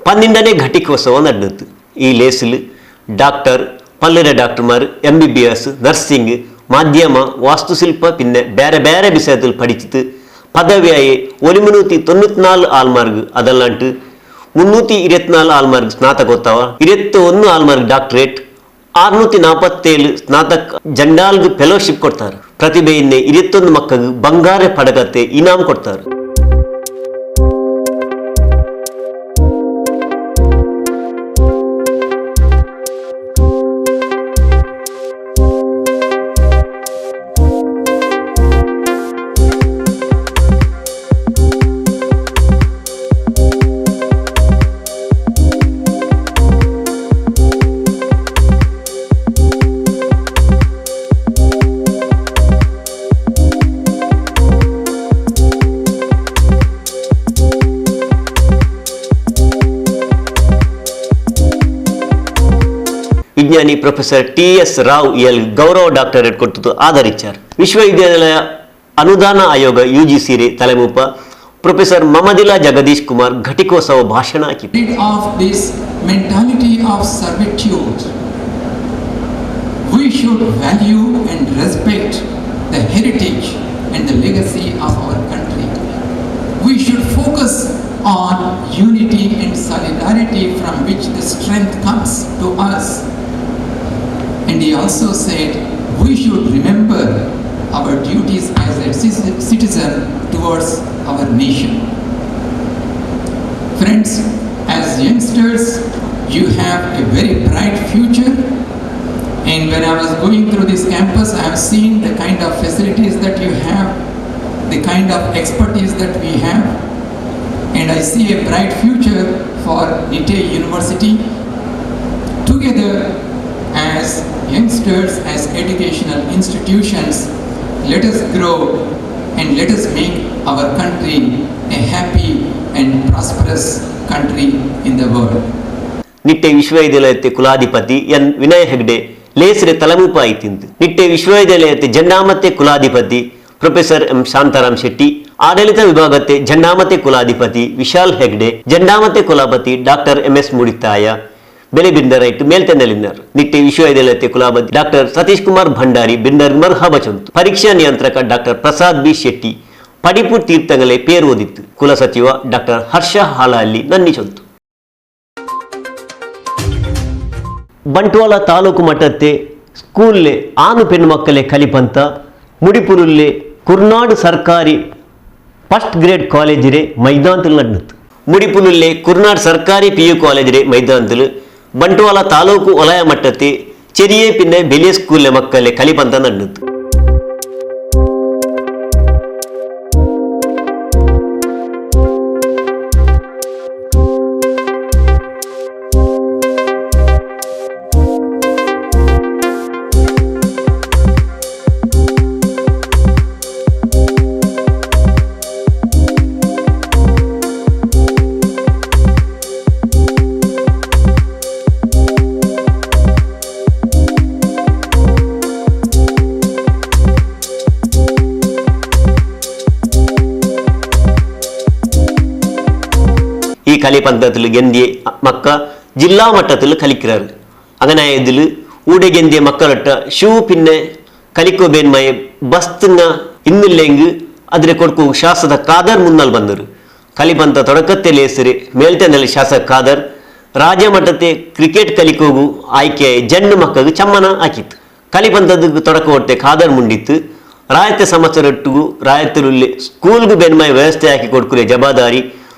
ಪನ್ನೆಂಡನೇ ಘಟಿಕೋತ್ಸವ ನಡ್ನತ್. ಈ ಲೇಸ್‌ಲು ಡಾಕ್ಟರ್, ಪಲ್ಲೆರೆ ಡಾಕ್ಟರ್‌ಮಾರ್, M B B S, nursing, ಮಾಧ್ಯಮ, ವಾಸ್ತುಶಿಲ್ಪ ಪಿನ್ನೆ ಬೇರೆ ಬೇರೆ ವಿಷಯದಲ್ಲಿ ಪಡಿಚಿತು ಪದವಿಯಾಯೆ ಒಲಿಮುನ್ನೂತಿ ತೊನ್ನೂತ್ನಾಲ್ ಆಲ್ಮಾರ್‌ಗ್ ಅದಲ್ಲಾಂಟು ಮುನ್ನೂತಿ ಇರುವತ್ನಾಲ್ ಆಲ್ಮಾರ್‌ಗ್ ಸ್ನಾತಕೋತ್ಸವ, ಇರುವತ್ತೊಂದು ಆಲ್ಮಾರ್‌ಗ್ ಡಾಕ್ಟರೇಟ್, ಆರ್ನೂತಿ ನಾಪತ್ತೇಳು ಸ್ನಾತಕ್ ಜಂಡಾಲ್‌ಗ್ ಫೆಲೋಶಿಪ್ ಕೊಡ್ತಾರ. ಪ್ರತಿಭೆಯಿಂದೆ ಇರುವತ್ತೊಂದು ಮಕ್ಕಗ್ ಬಂಗಾರ ಪಡಗತೆ ಇನಾಮ್ ಕೊಡ್ತಾರ. ವಿಜ್ಞಾನಿ ಪ್ರೊಫೆಸರ್ ಟಿ ಎಸ್ ರಾವ್ ಇಯಲ್ ಗೌರವ ಡಾಕ್ಟರೇಟ್ ಕೊರ್ತುದು ಆದರಿಚ್ಚಾರ್. ವಿಶ್ವವಿದ್ಯಾನಿಲಯ ಅನುದಾನ ಆಯೋಗ, ಯು ಜಿ ಸಿ ರೆ ತಲೆಮೂಪ ಪ್ರೊಫೆಸರ್ ಮಮದಿಲ ಜಗದೀಶ್ ಕುಮಾರ್ ಘಟಿಕೋತ್ಸವ ಭಾಷಣ ಆಕಿತು. Rid of this mentality of servitude. We should value and respect the heritage and the legacy of our country. We should focus on unity and solidarity from which the strength comes to us. And he also said, We should remember our duties as a ci-, citizen towards our nation. Friends, as youngsters, you have a very bright future. And when I was going through this campus, I have seen the kind of facilities that you have, the kind of expertise that we have. And I see a bright future for Nitte University. Together, as youngsters, as educational institutions, let us grow and let us make our country a happy and prosperous country in the world. Nitte ವಿಶ್ವವಿದ್ಯಾಲಯತೆ ಕುಲಾಧಿಪತಿ ಎನ್ ವಿನಯ್ ಹೆಗ್ಡೆ ಲೇಸ್ರೆ ತಲೆಮೂಪ ಆಯ್ತಿಂದ್. ನಿಟ್ಟೆ ವಿಶ್ವವಿದ್ಯಾಲಯತೆ ಜಂಡಾಮತೆ ಕುಲಾಧಿಪತಿ professor M Shantaram ಶೆಟ್ಟಿ, ಆಡಳಿತ ವಿಭಾಗತೆ ಜಂಡಾಮತೆ ಕುಲಾಧಿಪತಿ ವಿಶಾಲ್ ಹೆಗ್ಡೆ, ಜಂಡಾಮತೆ ಕುಲಪತಿ ಡಾಕ್ಟರ್ ಎಂ ಎಸ್ ಮುಡಿತಾಯ ಬೆಲೆ ಬಿಂದರೈಟ್ ಮೇಲ್ತೆನ್ನಲಿನ್ನರ್. ನಿಟ್ಟೆ ವಿಶ್ವವಿದ್ಯಾಲಯತೆ ಕುಲಪತಿ ಡಾಕ್ಟರ್ ಸತೀಶ್ ಕುಮಾರ್ ಭಂಡಾರಿ ಬಿಂದರ್ ಮರ್ಹಬ ಚೊಂತು. ಪರೀಕ್ಷಾ ನಿಯಂತ್ರಕ ಡಾಕ್ಟರ್ ಪ್ರಸಾದ್ ಬಿ ಶೆಟ್ಟಿ ಪಡಿಪು ತೀರ್ಥಂಗಲೆ ಪೇರ್ ಓದಿತ್ತು. ಕುಲಸಚಿವ ಡಾಕ್ಟರ್ ಹರ್ಷ ಹಾಲಹಳ್ಳಿ ನನ್ನಿ ಚೊಂತು. ಬಂಟ್ವಾಳ ತಾಲೂಕು ಮಟ್ಟತ್ತೆ ಸ್ಕೂಲ್‌ಲೆ ಆಣ್ ಪೆಣ್ ಮಕ್ಕಳೆ ಕಲಿಪಂತ ಮುಡಿಪುಲುಲ್ಲೆ ಕುರ್ನಾಡ್ ಸರ್ಕಾರಿ ಫಸ್ಟ್ ಗ್ರೇಡ್ ಕಾಲೇಜಿರೆ ಮೈದಾನದಲ್ಲಿ ನಡ್ನತ್. ಮುಡಿಪುಲುಲ್ಲೆ ಕುರ್ನಾಡ್ ಸರ್ಕಾರಿ ಪಿ ಯು ಕಾಲೇಜಿರೆ ಮೈದಾನದಲ್ಲಿ ಬಂಟ್ವಾಳ ತಾಲೂಕು ವಲಯ ಮಟ್ಟತ್ತೆ ಚೆರಿಯೆ ಪಿನ್ನೆ ಬೆಲಿಯೆ ಸ್ಕೂಲ್‌ಲೆ ಮಕ್ಕಳೆ ಕಲಿಪಂತ ನಡ್ನತ್. ಈ ಕಲಿಪಂತತ್ಲು ಗೆಂದಿಯೆ ಮಕ್ಕ ಜಿಲ್ಲಾ ಮಟ್ಟತ್ಲು ಕಲಿಕ್ರರ್. ಅಂಗನಾಯದಿಲು ಊಡೆ ಗೆಂದಿಯೆ ಮಕ್ಕಳಟ್ಟ ಶೂ ಪಿನ್ನೆ ಕಲಿಕೊ ಬೇನ್ಮಯೆ ಬಸ್ತ್‌ನ ಇನ್ನಿಲ್ಲೆಂಗ್ ಅದಿರೆ ಕೊಡ್ಕು ಶಾಸದ ಖಾದರ್ ಮುನ್ನಲ್ ಬಂದರು. ಕಲಿಪಂತ ತೊಡಕತ್ತೆ ಲೇಸ್ರೆ ಮೇಲ್ತೆನ್ನಲಿ ಶಾಸಕ ಖಾದರ್ ರಾಜ್ಯ ಮಟ್ಟತೆ ಕ್ರಿಕೆಟ್ ಕಲಿಕೋಗು ಆಯ್ಕೆ ಜೆಂಡ್ ಮಕ್ಕಗ್ ಚಮ್ಮನ ಆಕಿತ್. ಕಲಿಪಂತದಗ್ ತೊಡಕ ಒಟ್ಟೆ ಖಾದರ್ ಮುಂಡಿತ್ತು. ರಾಯತೆ ಸಮಸ್ಯೆರೊಟ್ಟುಗು ರಾಯತುಲುಲ್ಲೆ ಸ್ಕೂಲ್‌ಗು ಬೆನ್ಮಯ ವ್ಯವಸ್ಥೆ ಆಕಿ ಕೊಡ್ಕುಲೆ ಜವಾಬ್ದಾರಿ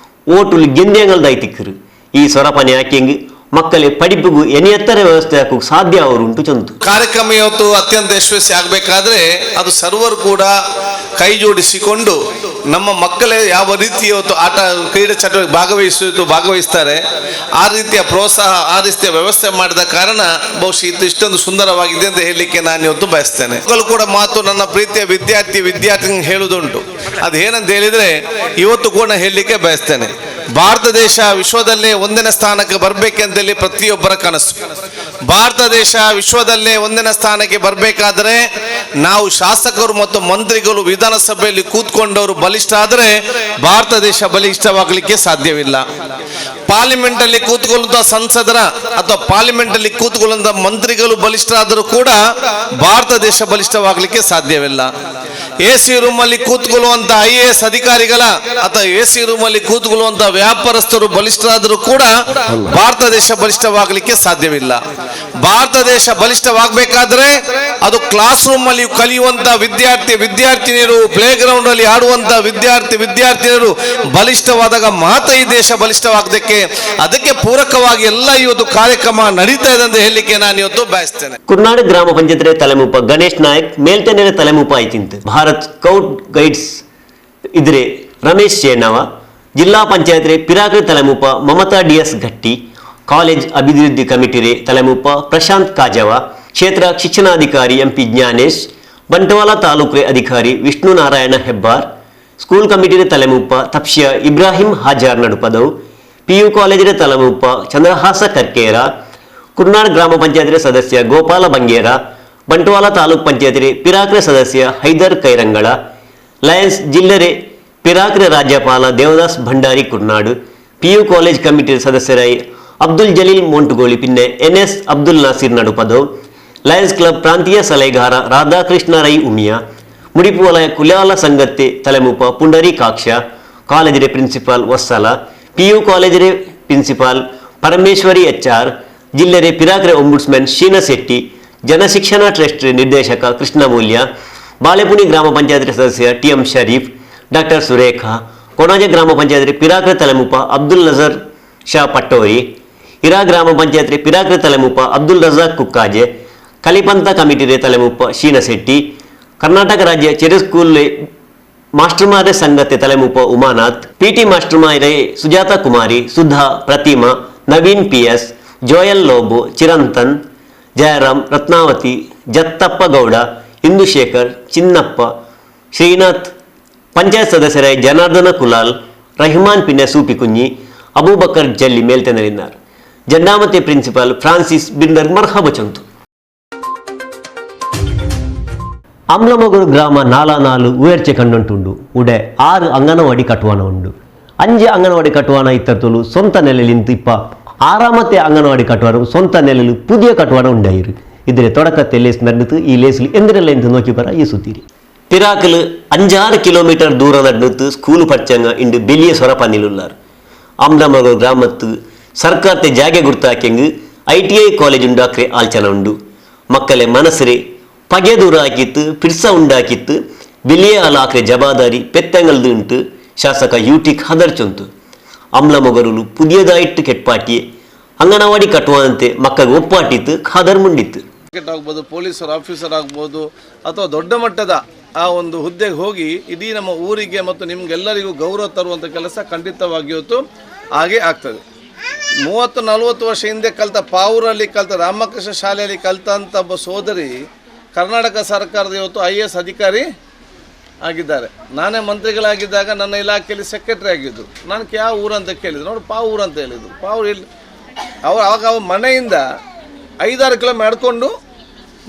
ಓಟುಲು ಗೆಂದ್ಯಂಗಲ್ದಾಯ್ ತಿಕ್ಕರು. ಈ ಸೊರಪನೆ ಆಕೆಂಗ್ ಮಕ್ಕಳೆ ಪಡಿಪುಗು ಎನಿಯತ್ತರ ವ್ಯವಸ್ಥೆ ಆಕು ಸಾಧ್ಯ ಆವರುಂಟು ಚೊಂತು. ಕಾರ್ಯಕ್ರಮ ಇವತ್ತು ಅತ್ಯಂತ ಯಶಸ್ವಿ ಆಗ್ಬೇಕಾದ್ರೆ ಅದು ಸರ್ವರು ಕೂಡ ಕೈ ಜೋಡಿಸಿಕೊಂಡು ನಮ್ಮ ಮಕ್ಕಳೇ ಯಾವ ರೀತಿ ಇವತ್ತು ಆಟ ಕ್ರೀಡೆ ಚಟುವಟಿಕೆ ಭಾಗವಹಿಸುವುದು ಭಾಗವಹಿಸ್ತಾರೆ, ಆ ರೀತಿಯ ಪ್ರೋತ್ಸಾಹ, ಆ ರೀತಿಯ ವ್ಯವಸ್ಥೆ ಮಾಡಿದ ಕಾರಣ ಬಹುಶಃ ಇದು ಇಷ್ಟೊಂದು ಸುಂದರವಾಗಿದೆ ಅಂತ ಹೇಳಲಿಕ್ಕೆ ನಾನು ಇವತ್ತು ಬಯಸ್ತೇನೆ. ಮಕ್ಕಳು ಕೂಡ ಮಾತು ನನ್ನ ಪ್ರೀತಿಯ ವಿದ್ಯಾರ್ಥಿ ವಿದ್ಯಾರ್ಥಿನಿಗೆ ಹೇಳುವುದುಂಟು. ಅದೇನಂತ ಹೇಳಿದ್ರೆ ಇವತ್ತು ಕೂಡ ಹೇಳಲಿಕ್ಕೆ ಬಯಸ್ತೇನೆ, ಭಾರತ ದೇಶ ವಿಶ್ವದಲ್ಲೇ ಒಂದನೇ ಸ್ಥಾನಕ್ಕೆ ಬರ್ಬೇಕಂತೇಳಿ ಪ್ರತಿಯೊಬ್ಬರ ಕನಸು. ಭಾರತ ದೇಶ ವಿಶ್ವದಲ್ಲೇ ಒಂದನೇ ಸ್ಥಾನಕ್ಕೆ ಬರ್ಬೇಕಾದ್ರೆ ನಾವು ಶಾಸಕರು ಮತ್ತು ಮಂತ್ರಿಗಳು ವಿಧಾನಸಭೆಯಲ್ಲಿ ಕೂತ್ಕೊಂಡವರು ಬಲಿಷ್ಠ ಆದ್ರೆ ಭಾರತ ದೇಶ ಬಲಿಷ್ಠವಾಗಲಿಕ್ಕೆ ಸಾಧ್ಯವಿಲ್ಲ. ಪಾರ್ಲಿಮೆಂಟ್ ಅಲ್ಲಿ ಕೂತ್ಕೊಳ್ಳುವಂತ ಸಂಸದರ ಅಥವಾ ಪಾರ್ಲಿಮೆಂಟ್ ಅಲ್ಲಿ ಕೂತ್ಕೊಳ್ಳುವಂತ ಮಂತ್ರಿಗಳು ಬಲಿಷ್ಠರಾದರೂ ಕೂಡ ಭಾರತ ದೇಶ ಬಲಿಷ್ಠವಾಗಲಿಕ್ಕೆ ಸಾಧ್ಯವಿಲ್ಲ. ಎ ಸಿ ರೂಮ್ ಅಲ್ಲಿ ಕೂತ್ಕೊಳ್ಳುವಂತ ಐ ಎ ಎಸ್ ಅಧಿಕಾರಿಗಳ ಅಥವಾ ಎ ಸಿ ರೂಮ್ ಅಲ್ಲಿ ಕೂತ್ಕೊಳ್ಳುವಂತ ವ್ಯಾಪಾರಸ್ಥರು ಬಲಿಷ್ಠರಾದರೂ ಕೂಡ ಭಾರತ ದೇಶ ಬಲಿಷ್ಠವಾಗಲಿಕ್ಕೆ ಸಾಧ್ಯವಿಲ್ಲ. ಭಾರತ ದೇಶ ಬಲಿಷ್ಠವಾಗಬೇಕಾದ್ರೆ ಅದು ಕ್ಲಾಸ್ ರೂಮ್ ಅಲ್ಲಿ ಕಲಿಯುವಂತ ವಿದ್ಯಾರ್ಥಿ ವಿದ್ಯಾರ್ಥಿನಿಯರು, ಪ್ಲೇ ಗ್ರೌಂಡ್ ಅಲ್ಲಿ ಆಡುವಂತ ವಿದ್ಯಾರ್ಥಿ ವಿದ್ಯಾರ್ಥಿನಿಯರು ಬಲಿಷ್ಠವಾದಾಗ ಮಾತ್ರ ಈ ದೇಶ ಬಲಿಷ್ಠವಾಗದಕ್ಕೆ, ಅದಕ್ಕೆ ಪೂರಕವಾಗಿ ಎಲ್ಲ ಇವತ್ತು ಕಾರ್ಯಕ್ರಮ ನಡೀತಾ ಇದೆ ಅಂತ ಹೇಳಲಿಕ್ಕೆ ನಾನು ಇವತ್ತು ಬಯಸ್ತೇನೆ. ಕುರ್ನಾಡ್ ಗ್ರಾಮ ಪಂಚಾಯತ್‌ರೆ ತಲೆಮೂಪ ಗಣೇಶ್ ನಾಯಕ್ ಮೇಲ್ತೆನ್ನೆರೆ ತಲೆಮೂಪ ಆಯ್ತಿಂತು. ಭಾರತ್ ಸ್ಕೌಟ್ ಗೈಡ್ಸ್ ಇದ್ರೆ ರಮೇಶ್ ಶೇಣಾವ, ಜಿಲ್ಲಾ ಪಂಚಾಯತ್‌ರೆ ಪಿರಾಕ್ರೆ ತಲೆಮೂಪ ಮಮತಾ ಡಿ ಎಸ್ ಗಟ್ಟಿ, ಕಾಲೇಜ್ ಅಭಿವೃದ್ಧಿ ಕಮಿಟಿರೆ ತಲೆಮೂಪ ಪ್ರಶಾಂತ್ ಕಾಜವ, ಕ್ಷೇತ್ರ ಶಿಕ್ಷಣಾಧಿಕಾರಿ ಎಂ ಪಿ ಜ್ಞಾನೇಶ್, ಬಂಟ್ವಾಳ ತಾಲೂಕ್ರೆ ಅಧಿಕಾರಿ ವಿಷ್ಣು ನಾರಾಯಣ ಹೆಬ್ಬಾರ್, ಸ್ಕೂಲ್ ಕಮಿಟಿರೆ ತಲೆಮೂಪ ತಪ್ಸಿಯ ಇಬ್ರಾಹಿಂ ಹಾಜಾರ್ ನಡುಪದವು, ಪಿ ಯು ಕಾಲೇಜಿರೆ ತಲೆಮೂಪ ಚಂದ್ರಹಾಸ ಕರ್ಕೇರ, ಕುರ್ನಾಡ್ ಗ್ರಾಮ ಪಂಚಾಯತ್‌ರೆ ಸದಸ್ಯ ಗೋಪಾಲ ಬಂಗೇರ, ಬಂಟ್ವಾಳ ತಾಲೂಕ್ ಪಂಚಾಯತ್‌ರೆ ಪಿರಾಕ್ರೆ ಸದಸ್ಯ ಹೈದರ್ ಕೈರಂಗಳ, ಲಯನ್ಸ್ ಜಿಲ್ಲೆರೆ ಪಿರಾಕ್ರೆ ರಾಜ್ಯಪಾಲ ದೇವದಾಸ್ ಭಂಡಾರಿ ಕುರ್ನಾಡ್, ಪಿ ಯು ಕಾಲೇಜ್ ಕಮಿಟಿರೆ ಸದಸ್ಯರಾಯಿ ಅಬ್ದುಲ್ ಜಲೀಲ್ ಮೋಂಟುಗೋಳಿ ಪಿನ್ನೆ ಎನ್ ಎಸ್ ಅಬ್ದುಲ್ ನಾಸೀರ್ ನಡುಪದವು, ಲಯನ್ಸ್ ಕ್ಲಬ್ ಪ್ರಾಂತೀಯ ಸಲಹೆಗಾರ ರಾಧಾಕೃಷ್ಣ ರೈ ಉಮಿಯ, ಮುಡಿಪು ವಲಯ ಕುಲಾಲ ಸಂಘತ್ತೆ ತಲೆಮೂಪ ಪುಂಡರೀಕಾಕ್ಷ, ಕಾಲೇಜಿರೆ ಪ್ರಿನ್ಸಿಪಾಲ್ ವತ್ಸಲ, ಪಿ ಯು ಕಾಲೇಜಿರೆ ಪ್ರಿನ್ಸಿಪಾಲ್ ಪರಮೇಶ್ವರಿ ಎಚ್ ಆರ್, ಜಿಲ್ಲೆರೆ ಪಿರಾಕ್ರೆ ombudsman ಶೀನಾ ಶೆಟ್ಟಿ, ಜನಶಿಕ್ಷಣ ಟ್ರಸ್ಟ್ ನಿರ್ದೇಶಕ ಕೃಷ್ಣ ಮೂಲ್ಯ, ಬಾಳೆಪುಣಿ ಗ್ರಾಮ ಪಂಚಾಯತ್ ಸದಸ್ಯ ಟಿ ಎಂ ಶರೀಫ್, ಡಾಕ್ಟರ್ ಸುರೇಖಾ, ಕೊಣಾಜೆ ಗ್ರಾಮ ಪಂಚಾಯತ್ ಪಿರಾಕ್ರೆ ತಲೆಮುಪ್ಪ ಅಬ್ದುಲ್ ನಜರ್ ಶಾ ಪಟ್ಟೋರಿ, ಇರಾ ಗ್ರಾಮ ಪಂಚಾಯತ್ ಪಿರಾಕ್ರೆ ತಲೆಮುಪ್ಪ ಅಬ್ದುಲ್ ರಜಾಕ್ ಕುಕ್ಕಾಜೆ, ಕಲಿಪಂತ ಕಮಿಟಿರೆ ತಲೆಮುಪ್ಪ ಶೀನ ಶೆಟ್ಟಿ, ಕರ್ನಾಟಕ ರಾಜ್ಯ ಚೆರು ಸ್ಕೂಲ್ ಮಾಸ್ಟರ್ಮಾರೆ ಸಂಘತೆ ತಲೆಮುಪ್ಪ ಉಮಾನಾಥ್, ಪಿಟಿ ಮಾಸ್ಟರ್ಮಾರೆ ಸುಜಾತ ಕುಮಾರಿ, ಸುಧಾ, ಪ್ರತಿಮಾ, ನವೀನ್ ಪಿಎಸ್, ಜೋಯಲ್ ಲೋಬೋ, ಚಿರಂತನ್, ಜಯರಾಮ್, ರತ್ನಾವತಿ, ಜತ್ತಪ್ಪ ಗೌಡ, ಇಂದುಶೇಖರ್, ಚಿನ್ನಪ್ಪ, ಶ್ರೀನಾಥ್, ಪಂಚಾಯತ್ ಸದಸ್ಯರಾಯ ಜನಾರ್ದನ ಕುಲಾಲ್, ರಹಿಮಾನ್ ಪಿನ್ನೆ ಸೂಪಿ ಕುಂಜಿ, ಅಬೂಬಕರ್ ಜಲ್ಲಿ ಮೇಲ್ತೆನಲಿನಾರ್. ಜಂಡಾಮತೆ ಪ್ರಿನ್ಸಿಪಾಲ್ ಫ್ರಾನ್ಸಿಸ್ ಬಿರ್ದರ್ಗ್ ಮರ್ಹಬ ಚೊಂತು. ಅಮ್ಲಮೊಗರು ಗ್ರಾಮ ನಾಲಾ ನಾಲು ಉಯರ್ಚೆ ಕಂಡೊಂಟುಂಡು. ಉಡೆ ಆರು ಅಂಗನವಾಡಿ ಕಟ್ವಾನ ಉಂಡು. ಅಂಜಿ ಅಂಗನವಾಡಿ ಕಟ್ವಾನ ಇತ್ತರ್ತುಲು ಸ್ವಂತ ನೆಲೆಲಿಂತ್ ಇಪ್ಪ ಆರಾಮತೆ ಅಂಗನವಾಡಿ ಕಟ್ವಾನ ಸ್ವಂತ ನೆಲೆಲು ಪುದಿಯ ಕಟ್ವಾನ ಉಂಡಾಯಿರು. ಇದ್ರೆ ತೊಡಕತ್ತೆ ಲೇಸ್ ನಡ್ನತು ಈ ಲೇಸ್ಲು ಎಂದ್ರೆಲ್ಲ ಇಂತ ನೋಕಿ ಬರ ಈ ಸುತ್ತೀರಿ. ಪಿರಾಕುಲು ಅಂಜಾರು ಕಿಲೋಮೀಟರ್ ದೂರ ನಡ್ನತು ಸ್ಕೂಲು ಪರ್ಚಂಗ ಇಂಡು ಬೆಲಿಯ ಸೊರ ಪನ್ನಿಲುಲ್ಲಾರು. ಅಮ್ಲಮೊಗರು ಗ್ರಾಮತ್ತು ಸರ್ಕಾರತೆ ಜಾಗೆ ಗುರ್ತಾಕೆಂಗ್ ಐಟಿಐ ಕಾಲೇಜ್ ಉಂಡಾಕ್ರೆ ಆಲ್ಚನ ಉಂಡು. ಮಕ್ಕಳೆ ಮನಸ್ಸರೆ ಪಗೆ ದೂರ ಹಾಕಿತ್ತು, ಪಿರ್ಸ ಉಂಡಾಕಿತ್ತು, ಬೆಲಿಯೇ ಆಲ ಆಕ್ರೆ ಜವಾಬ್ದಾರಿ ಪೆತ್ತಂಗಲ್ದು ಉಂಟು ಶಾಸಕ ಯು ಟಿ ಖಾದರ್ ಚೊಂತು. ಅಮ್ಲ ಮೊಗರುಲು ಪುದಿಯದಾಯಿಟ್ಟು ಕೆಟ್ಪಾಟಿಯೆ ಅಂಗನವಾಡಿ ಕಟ್ಟುವಂತೆ ಮಕ್ಕಳಿಗೆ ಒಪ್ಪಾಟಿತ್ತು ಖಾದರ್ ಮುಂಡಿತ್ತು. ಆಗ್ಬೋದು, ಪೊಲೀಸರ ಆಫೀಸರ್ ಆಗ್ಬೋದು, ಅಥವಾ ದೊಡ್ಡ ಮಟ್ಟದ ಆ ಒಂದು ಹುದ್ದೆಗೆ ಹೋಗಿ ಇಡೀ ನಮ್ಮ ಊರಿಗೆ ಮತ್ತು ನಿಮ್ಗೆಲ್ಲರಿಗೂ ಗೌರವ ತರುವಂಥ ಕೆಲಸ ಖಂಡಿತವಾಗಿ ಇವತ್ತು ಆಗೇ ಆಗ್ತದೆ. ಮೂವತ್ತು ನಲವತ್ತು ವರ್ಷ ಹಿಂದೆ ಕಲಿತ, ಪಾವೂರಲ್ಲಿ ಕಲಿತ, ರಾಮಕೃಷ್ಣ ಶಾಲೆಯಲ್ಲಿ ಕಲಿತಂಥ ಒಬ್ಬ ಸೋದರಿ ಕರ್ನಾಟಕ ಸರ್ಕಾರದ ಇವತ್ತು ಐ ಎ ಎಸ್ ಅಧಿಕಾರಿ ಆಗಿದ್ದಾರೆ. ನಾನೇ ಮಂತ್ರಿಗಳಾಗಿದ್ದಾಗ ನನ್ನ ಇಲಾಖೆಯಲ್ಲಿ ಸೆಕ್ರೆಟರಿ ಆಗಿದ್ದರು. ನಾನು ಯಾವ ಊರು ಅಂತ ಕೇಳಿದೆ, ನೋಡಿ ಪಾವೂರು ಅಂತ ಹೇಳಿದರು. ಪಾವೂರು ಎಲ್ಲಿ? ಅವ್ರು ಅವಾಗ ಅವ್ರ ಮನೆಯಿಂದ ಐದಾರು ಕಿಲೋ ನಡ್ಕೊಂಡು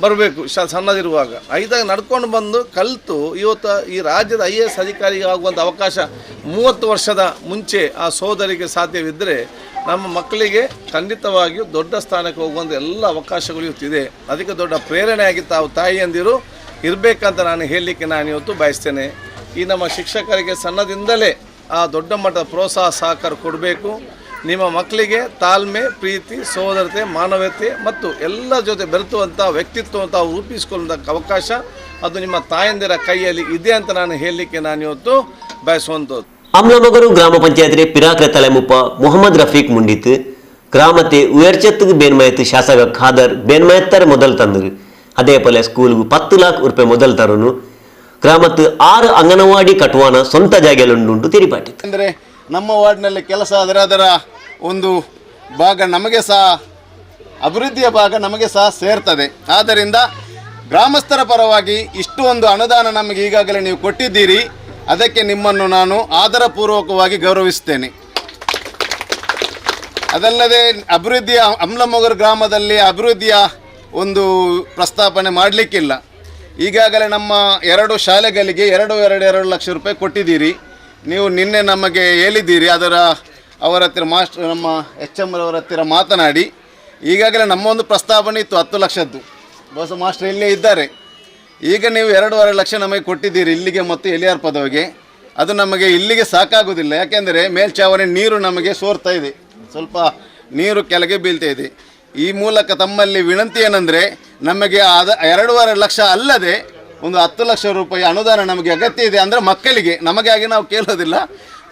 ಬರಬೇಕು. ಶ ಸಣ್ಣದಿರುವಾಗ ಐದಾಗ ನಡ್ಕೊಂಡು ಬಂದು ಕಲಿತು ಇವತ್ತು ಈ ರಾಜ್ಯದ ಐ ಎ ಎಸ್ ಅಧಿಕಾರಿ ಆಗುವಂಥ ಅವಕಾಶ ಮೂವತ್ತು ವರ್ಷದ ಮುಂಚೆ ಆ ಸೋದರಿಗೆ ಸಾಧ್ಯವಿದ್ದರೆ ನಮ್ಮ ಮಕ್ಕಳಿಗೆ ಖಂಡಿತವಾಗಿಯೂ ದೊಡ್ಡ ಸ್ಥಾನಕ್ಕೆ ಹೋಗುವಂಥ ಎಲ್ಲ ಅವಕಾಶಗಳು ಇವತ್ತಿದೆ. ಅದಕ್ಕೆ ದೊಡ್ಡ ಪ್ರೇರಣೆ ಆಗಿ ತಾವು ತಾಯಿಯಂದಿರು ಇರಬೇಕಂತ ನಾನು ಹೇಳಲಿಕ್ಕೆ ನಾನು ಇವತ್ತು ಬಯಸ್ತೇನೆ. ಈ ನಮ್ಮ ಶಿಕ್ಷಕರಿಗೆ ಸಣ್ಣದಿಂದಲೇ ಆ ದೊಡ್ಡ ಮಟ್ಟದ ಪ್ರೋತ್ಸಾಹ ಸಹಕಾರ ಕೊಡಬೇಕು. ನಿಮ್ಮ ಮಕ್ಕಳಿಗೆ ತಾಳ್ಮೆ, ಪ್ರೀತಿ, ಸೋದರತೆ, ಮಾನವೀಯತೆ ಮತ್ತು ಎಲ್ಲ ಜೊತೆ ಬೆರೆತುವಂಥ ವ್ಯಕ್ತಿತ್ವವನ್ನು ತಾವು ರೂಪಿಸಿಕೊಳ್ಳುವಂಥ ಅವಕಾಶ ಅದು ನಿಮ್ಮ ತಾಯಂದಿರ ಕೈಯಲ್ಲಿ ಇದೆ ಅಂತ ನಾನು ಹೇಳಲಿಕ್ಕೆ ನಾನು ಇವತ್ತು ಬಯಸುವಂಥದ್ದು. ಅಮ್ಲಮೊಗರು ಗ್ರಾಮ ಪಂಚಾಯತ್‌ರೆ ಪಿರಾಕ್ರೆ ತಲೆಮುಪ್ಪ ಮೊಹಮ್ಮದ್ ರಫೀಕ್ ಮುಂಡಿತ್ ಗ್ರಾಮತೆ ಉಯರ್ಚತ್ತ್‌ಗ್ ಬೇನ್ಮಯತ್ ಶಾಸಕ ಖಾದರ್ ಬೇನ್ಮಯತ್ತರ್ ಮೊದಲ್ ತಂದ್ರು. ಅದೇ ಪೋಲೆ ಸ್ಕೂಲ್‌ಗ್ ಪತ್ತು ಲಾಖ್ ರೂಪಾಯಿ ಮೊದಲ್ ತರುನು. ಗ್ರಾಮತ್ ಆರು ಅಂಗನವಾಡಿ ಕಟ್ಟುವಾನ ಸ್ವಂತ ಜಾಗೆಲ್ ಉಂಡುಂಟು ತೆರಿಪಾಟಿತ್. ಅಂದ್ರೆ ನಮ್ಮ ವಾರ್ಡ್‌ನಲ್ಲಿ ಕೆಲಸ ಆದರೆ ಅದರ ಒಂದು ಭಾಗ ನಮಗೆ ಸಹ, ಅಭಿವೃದ್ಧಿಯ ಭಾಗ ನಮಗೆ ಸಹ ಸೇರ್ತದೆ. ಆದ್ದರಿಂದ ಗ್ರಾಮಸ್ಥರ ಪರವಾಗಿ ಇಷ್ಟು ಒಂದು ಅನುದಾನ ನಮಗೆ ಈಗಾಗಲೇ ನೀವು ಕೊಟ್ಟಿದ್ದೀರಿ, ಅದಕ್ಕೆ ನಿಮ್ಮನ್ನು ನಾನು ಆದರಪೂರ್ವಕವಾಗಿ ಗೌರವಿಸುತ್ತೇನೆ. ಅದಲ್ಲದೆ ಅಭಿವೃದ್ಧಿಯ, ಅಮ್ಲಮೊಗರು ಗ್ರಾಮದಲ್ಲಿ ಅಭಿವೃದ್ಧಿಯ ಒಂದು ಪ್ರಸ್ತಾಪನೆ ಮಾಡಲಿಕ್ಕಿಲ್ಲ. ಈಗಾಗಲೇ ನಮ್ಮ ಎರಡು ಶಾಲೆಗಳಿಗೆ ಎರಡು, ಎರಡು, ಎರಡು ಲಕ್ಷ ರೂಪಾಯಿ ಕೊಟ್ಟಿದ್ದೀರಿ. ನೀವು ನಿನ್ನೆ ನಮಗೆ ಹೇಳಿದ್ದೀರಿ, ಅದರ ಅವರ ಹತ್ತಿರ ಮಾಸ್ಟರ್, ನಮ್ಮ ಎಚ್ ಎಂ ಅವರ ಹತ್ತಿರ ಮಾತನಾಡಿ, ಈಗಾಗಲೇ ನಮ್ಮ ಒಂದು ಪ್ರಸ್ತಾಪನೆ ಇತ್ತು ಹತ್ತು ಲಕ್ಷದ್ದು, ಬಹುಶಃ ಮಾಸ್ಟರ್ ಇಲ್ಲೇ ಇದ್ದಾರೆ. ಈಗ ನೀವು ಎರಡೂವರೆ ಲಕ್ಷ ನಮಗೆ ಕೊಟ್ಟಿದ್ದೀರಿ ಇಲ್ಲಿಗೆ ಮತ್ತು ಎಲಿಯಾರ್ ಪದವಿಗೆ. ಅದು ನಮಗೆ ಇಲ್ಲಿಗೆ ಸಾಕಾಗುವುದಿಲ್ಲ, ಯಾಕೆಂದರೆ ಮೇಲ್ಛಾವಣಿ ನೀರು ನಮಗೆ ಸೋರ್ತಾ ಇದೆ, ಸ್ವಲ್ಪ ನೀರು ಕೆಳಗೆ ಬೀಳ್ತಾ ಇದೆ. ಈ ಮೂಲಕ ತಮ್ಮಲ್ಲಿ ವಿನಂತಿ ಏನಂದ್ರೆ, ನಮಗೆ ಆದ ಎರಡೂವರೆ ಲಕ್ಷ ಅಲ್ಲದೆ ಒಂದು ಹತ್ತು ಲಕ್ಷ ರೂಪಾಯಿ ಅನುದಾನ ನಮಗೆ ಅಗತ್ಯ ಇದೆ. ಅಂದ್ರೆ ಮಕ್ಕಳಿಗೆ, ನಮಗಾಗಿ ನಾವು ಕೇಳೋದಿಲ್ಲ,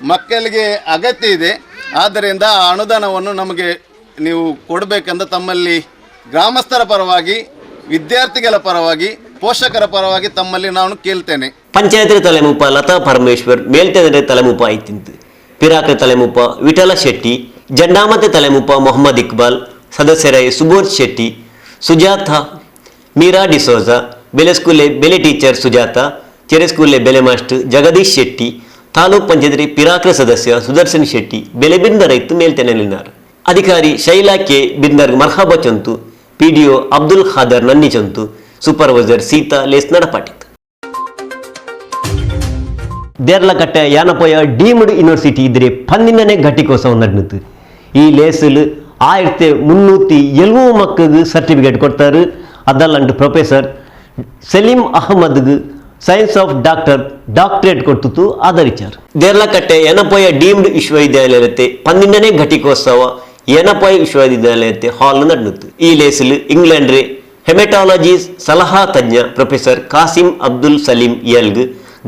ಮಕ್ಕಳಿಗೆ ಅಗತ್ಯ ಇದೆ. ಆದ್ದರಿಂದ ಆ ಅನುದಾನವನ್ನು ನಮಗೆ ನೀವು ಕೊಡಬೇಕೆಂದು ತಮ್ಮಲ್ಲಿ ಗ್ರಾಮಸ್ಥರ ಪರವಾಗಿ, ವಿದ್ಯಾರ್ಥಿಗಳ ಪರವಾಗಿ, ಪೋಷಕರ ಪರವಾಗಿ ತಮ್ಮಲ್ಲಿ ನಾನು ಕೇಳ್ತೇನೆ. ಪಂಚಾಯತ್‌ರೆ ತಲೆಮುಪ್ಪ ಲತಾ ಪರಮೇಶ್ವರ್ ಮೇಲ್ತೆನರೆ ತಲೆಮುಪ್ಪ ಆಯ್ತಿಂತು. ಪಿರಾಕ್ರೆ ತಲೆಮುಪ್ಪ ವಿಠಲ ಶೆಟ್ಟಿ, ಜಂಡಾಮತೆ ತಲೆಮುಪ್ಪ ಮೊಹಮ್ಮದ್ ಇಕ್ಬಾಲ್, ಸದಸ್ಯರಾಯ ಸುಬೋಧ್ ಶೆಟ್ಟಿ, ಸುಜಾತ, ಮೀರಾ ಡಿಸೋಜ, ಬೆಲೆ ಸ್ಕೂಲೆ ಬೆಲೆ ಟೀಚರ್ ಸುಜಾತ, ಚೆರೆ ಸ್ಕೂಲೆ ಬೆಲೆ ಮಾಸ್ಟರ್ ಜಗದೀಶ್ ಶೆಟ್ಟಿ, ತಾಲೂಕ್ ಪಂಚಾಯತ್‌ರೆ ಪಿರಾಕ್ರೆ ಸದಸ್ಯ ಸುದರ್ಶನ್ ಶೆಟ್ಟಿ ಬೆಲೆ ಬಿರ್ದರ ಇತ್ತು ಮೇಲ್ತೆನಲಿನಾರ್. ಅಧಿಕಾರಿ ಶೈಲಾ ಕೆ ಬಿರ್ದರ್ಗ್ ಮರ್ಹಬ ಚೊಂತು, ಪಿ ಡಿ ಒ ಅಬ್ದುಲ್ ಖಾದರ್ ನನ್ನಿ ಚೊಂತು, ಸೂಪರ್ವೈಸರ್ ಸೀತಾ ಲೇಸ್ ನಡಪಾಟಿತ್. ದೇರ್ಲಕಟ್ಟೆ ಯಾನಪೋಯ ಡೀಮ್ಡ್ ಯೂನಿವರ್ಸಿಟಿ ಇದ್ರೆ ಪನ್ನಿಂಡನೇ ಘಟಿಕೋತ್ಸವ ನಡ್ನತು. ಈ ಲೇಸ್‌ಲ್ ಆಯಿರತ್ತಿ ಮುನ್ನೂತ್ತಿ ಎಲ್ವು ಮಕ್ಕಗ್ ಸರ್ಟಿಫಿಕೇಟ್ ಕೊಡ್ತಾರು. ಅದಲ್ಲಂಟ್ ಪ್ರೊಫೆಸರ್ ಸಲೀಂ ಅಹಮದ್‌ಗ್ ಸೈನ್ಸ್ ಆಫ್ ಡಾಕ್ಟರ್ ಡಾಕ್ಟರೇಟ್ ಕೊಡ್ತುತು ಆದರಿಚಾರ್. ದೇರ್ಲಕಟ್ಟೆ ಎನಪೋಯ ಡೀಮ್ಡ್ ವಿಶ್ವವಿದ್ಯಾನಿಲಯತೆ ಪನ್ನಿಂಡನೇ ಘಟಿಕೋತ್ಸವ ಎನಪೋಯ ವಿಶ್ವವಿದ್ಯಾನಿಲಯತೆ ಹಾಲ್ ನಡ್ನತು. ಈ ಲೇಸ್‌ಲ್ ಇಂಗ್ಲೆಂಡ್‌ರೆ Hematology ಸಲಹಾ ತಜ್ಞ Professor ಕಾಸಿಂ ಅಬ್ದುಲ್ ಸಲೀಂ ಇಯಲ್ಗ್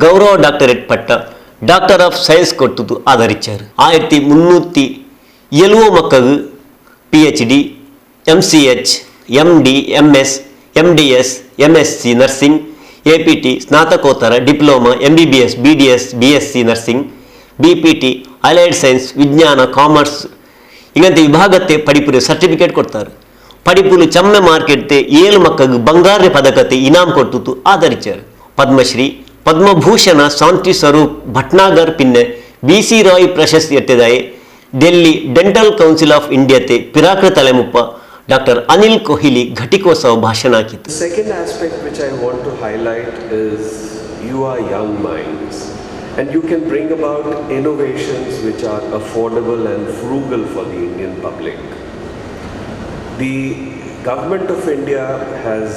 ಗೌರವ doctorate ಪಟ್ಟ Doctor of Science ಕೊಟ್ಟುದು ಆದರಿಚಾರ್. ಆಯಿರತ್ತಿ ಮುನ್ನೂತ್ತಿ ಎಲುವೋ ಮಕ್ಕಗ್ PhD, MCH, MD, MS, MDS, MSc Nursing, APT, ಸ್ನಾತಕೋತ್ತರ, Diploma, MBBS, BDS, BSc Nursing, BPT, Allied Science, ವಿಜ್ಞಾನ, Commerce, ಇಂಗಂತೆ ವಿಭಾಗತ್ತೆ ಪಡಿಪುರೆ certificate ಕೊಡ್ತಾರ್. ಪಡಿಪುಲು ಚಮ್ಮೆ market ತೆ ಏಳು ಮಕ್ಕಗ್ ಬಂಗಾರ್ನೆ ಪದಕತೆ ಇನಾಮ್ ಕೊಟ್ಟುತು ಆದರಿಚಾರ್. ಪದ್ಮಶ್ರೀ, ಪದ್ಮಭೂಷಣ ಶಾಂತಿ ಸ್ವರೂಪ್ ಭಟ್ನಾಗರ್ ಪಿನ್ನೆ ಬಿ ಸಿ ರಾಯ್ ಪ್ರಶಸ್ತಿ ಎತ್ತೆದಾಯೆ Delhi Dental Council of India ತೆ ಪಿರಾಕ್ರ ತಲೆಮುಪ್ಪ ಡಾಕ್ಟರ್ ಅನಿಲ್ ಕೊಹ್ಲಿ ಘಟಿಕೋತ್ಸವ ಭಾಷಣ ಆಕಿತು. The second aspect which I want to highlight is you are young minds and you can bring about innovations which are affordable and frugal for the Indian public. The Government of India has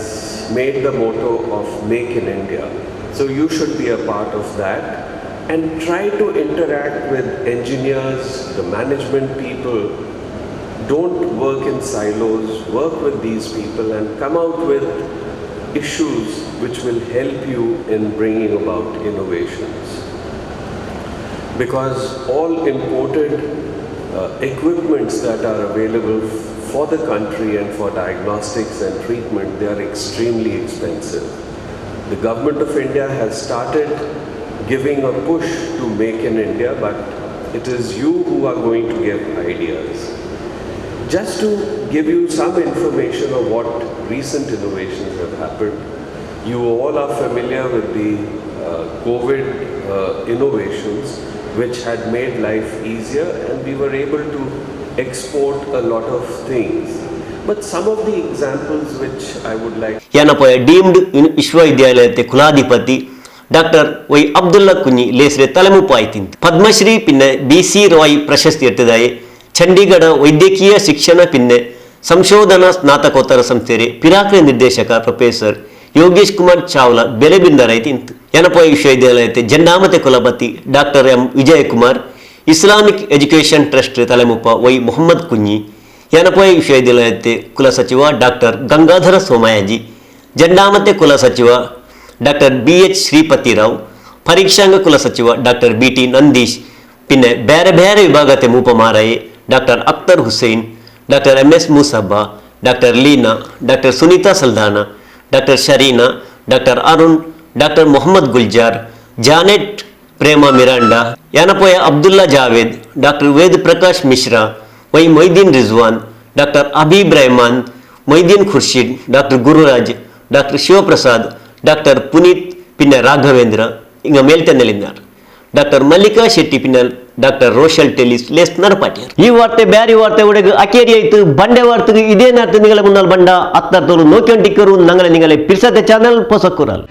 made the motto of Make in India, so you should be a part of that and try to interact with engineers, the management people. Don't work in silos, work with these people and come out with issues which will help you in bringing about innovations. Because all imported uh, equipments that are available for the country and for diagnostics and treatment, they are extremely expensive. The Government of India has started giving a push to Make in India, but it is you who are going to give ideas. Just to give you some information of what recent innovations have happened, you all are familiar with the uh, COVID uh, innovations which had made life easier and we were able to export a lot of things. But some of the examples which I would like ಯಾನಪೋಯ deemed ವಿಶ್ವವಿದ್ಯಾಲಯತೆ ಕುಲಾಧಿಪತಿ doctor Y Abdullah ಕುಂಞಿ ಲೇಸ್ರೆ ತಲೆಮುಪ್ಪ ಆಯ್ತಿಂತ್. ಪದ್ಮಶ್ರೀ ಪಿನ್ನೆ B C Roy ಪ್ರಶಸ್ತಿ ಎತ್ತೆದಾಯೆ ಚಂಡೀಗಢ ವೈದ್ಯಕೀಯ ಶಿಕ್ಷಣ ಪಿನ್ನೆ ಸಂಶೋಧನಾ ಸ್ನಾತಕೋತ್ತರ ಸಂಸ್ಥೆರೆ ಪಿರಾಕ್ರೆ ನಿರ್ದೇಶಕ ಪ್ರೊಫೆಸರ್ ಯೋಗೇಶ್ ಕುಮಾರ್ ಚಾವ್ಲಾ ಬೆಲೆ ಬಿಂದರ್ ಆಯ್ತಿಂತ್. ಯಾನಪೋಯ ವಿಶ್ವವಿದ್ಯಾಲಯತೆ ಜಂಡಾಮತೆ ಕುಲಪತಿ doctor M Vijayakumar, Islamic education trust ತಲೆಮುಪ್ಪ ವೈ ಮೊಹಮ್ಮದ್ ಕುಂಞಿ, ಯಾನಪೋಯ ವಿಶ್ವವಿದ್ಯಾಲಯತೆ ಕುಲಸಚಿವ ಡಾಕ್ಟರ್ ಗಂಗಾಧರ ಸೋಮಯಾಜಿ, ಜಂಡಾಮತೆ ಕುಲಸಚಿವ ಡಾಕ್ಟರ್ ಬಿ ಎಚ್ ಶ್ರೀಪತಿರಾವ್, ಪರೀಕ್ಷಾಂಗ ಕುಲಸಚಿವ ಡಾಕ್ಟರ್ ಬಿ ಟಿ ನಂದೀಶ್, ಪಿನ್ನೆ ಬ್ಯಾರೆ ಬ್ಯಾರೆ ವಿಭಾಗತೆ ಮೂಪ ಮಾರಾಯೆ doctor Akhtar Hussain, doctor M S Moosabba, doctor Leena, doctor Sunitha Saldanha, doctor Sharina, doctor Arun, doctor Mohammed Gulzar, Janet Prema Miranda, Yenepoya Abdulla Javed, doctor Ved Prakash Mishra, Y Moideen Rizwan, ಡಾಕ್ಟರ್ ಹಬೀಬ್ ರೆಹಮಾನ್, ಮೊಯ್ದೀನ್ ಖುರ್ಷಿದ್, ಡಾಕ್ಟರ್ ಗುರುರಾಜ್, ಡಾಕ್ಟರ್ ಶಿವಪ್ರಸಾದ್, ಡಾಕ್ಟರ್ ಪುನೀತ್ ಪಿನ್ನೆ ರಾಘವೇಂದ್ರ ಇಂಗ ಮೇಲ್ತೆನ್ನೆಲಿಂದಾರ್. ಡಾಕ್ಟರ್ ಮಲ್ಲಿಕಾ ಶೆಟ್ಟಿ ಪಿನ್ನೆ ಡಾಕ್ಟರ್ ರೋಷಲ್ ಟೆಲಿಸ್ ಲೇಸ್ ನಡಪಾಟಿಯರ್. ಈ ವಾರ್ತೆ ಬ್ಯಾರಿ ವಾರ್ತೆ ಒಡೆಗ್ ಅಕೇರಿ ಆಯ್ತು. ಬಂಡೆ ವಾರ್ತೆಗೆ ಇದೇ ನಾಡ್ತು ನಿಂಗಲೆ ಮುನ್ನಾಲ್ ಬಂಡ ಅತ್ತರ್ತೋಲು ನೋಕ್ಯೊಂಟಿಕ್ಕರು ನಂಗಲೆ ನಿಂಗಲೆ ಪಿರ್ಸತೆ ಚಾನೆಲ್ ಪೊಸಕ್ಕುರಲ್.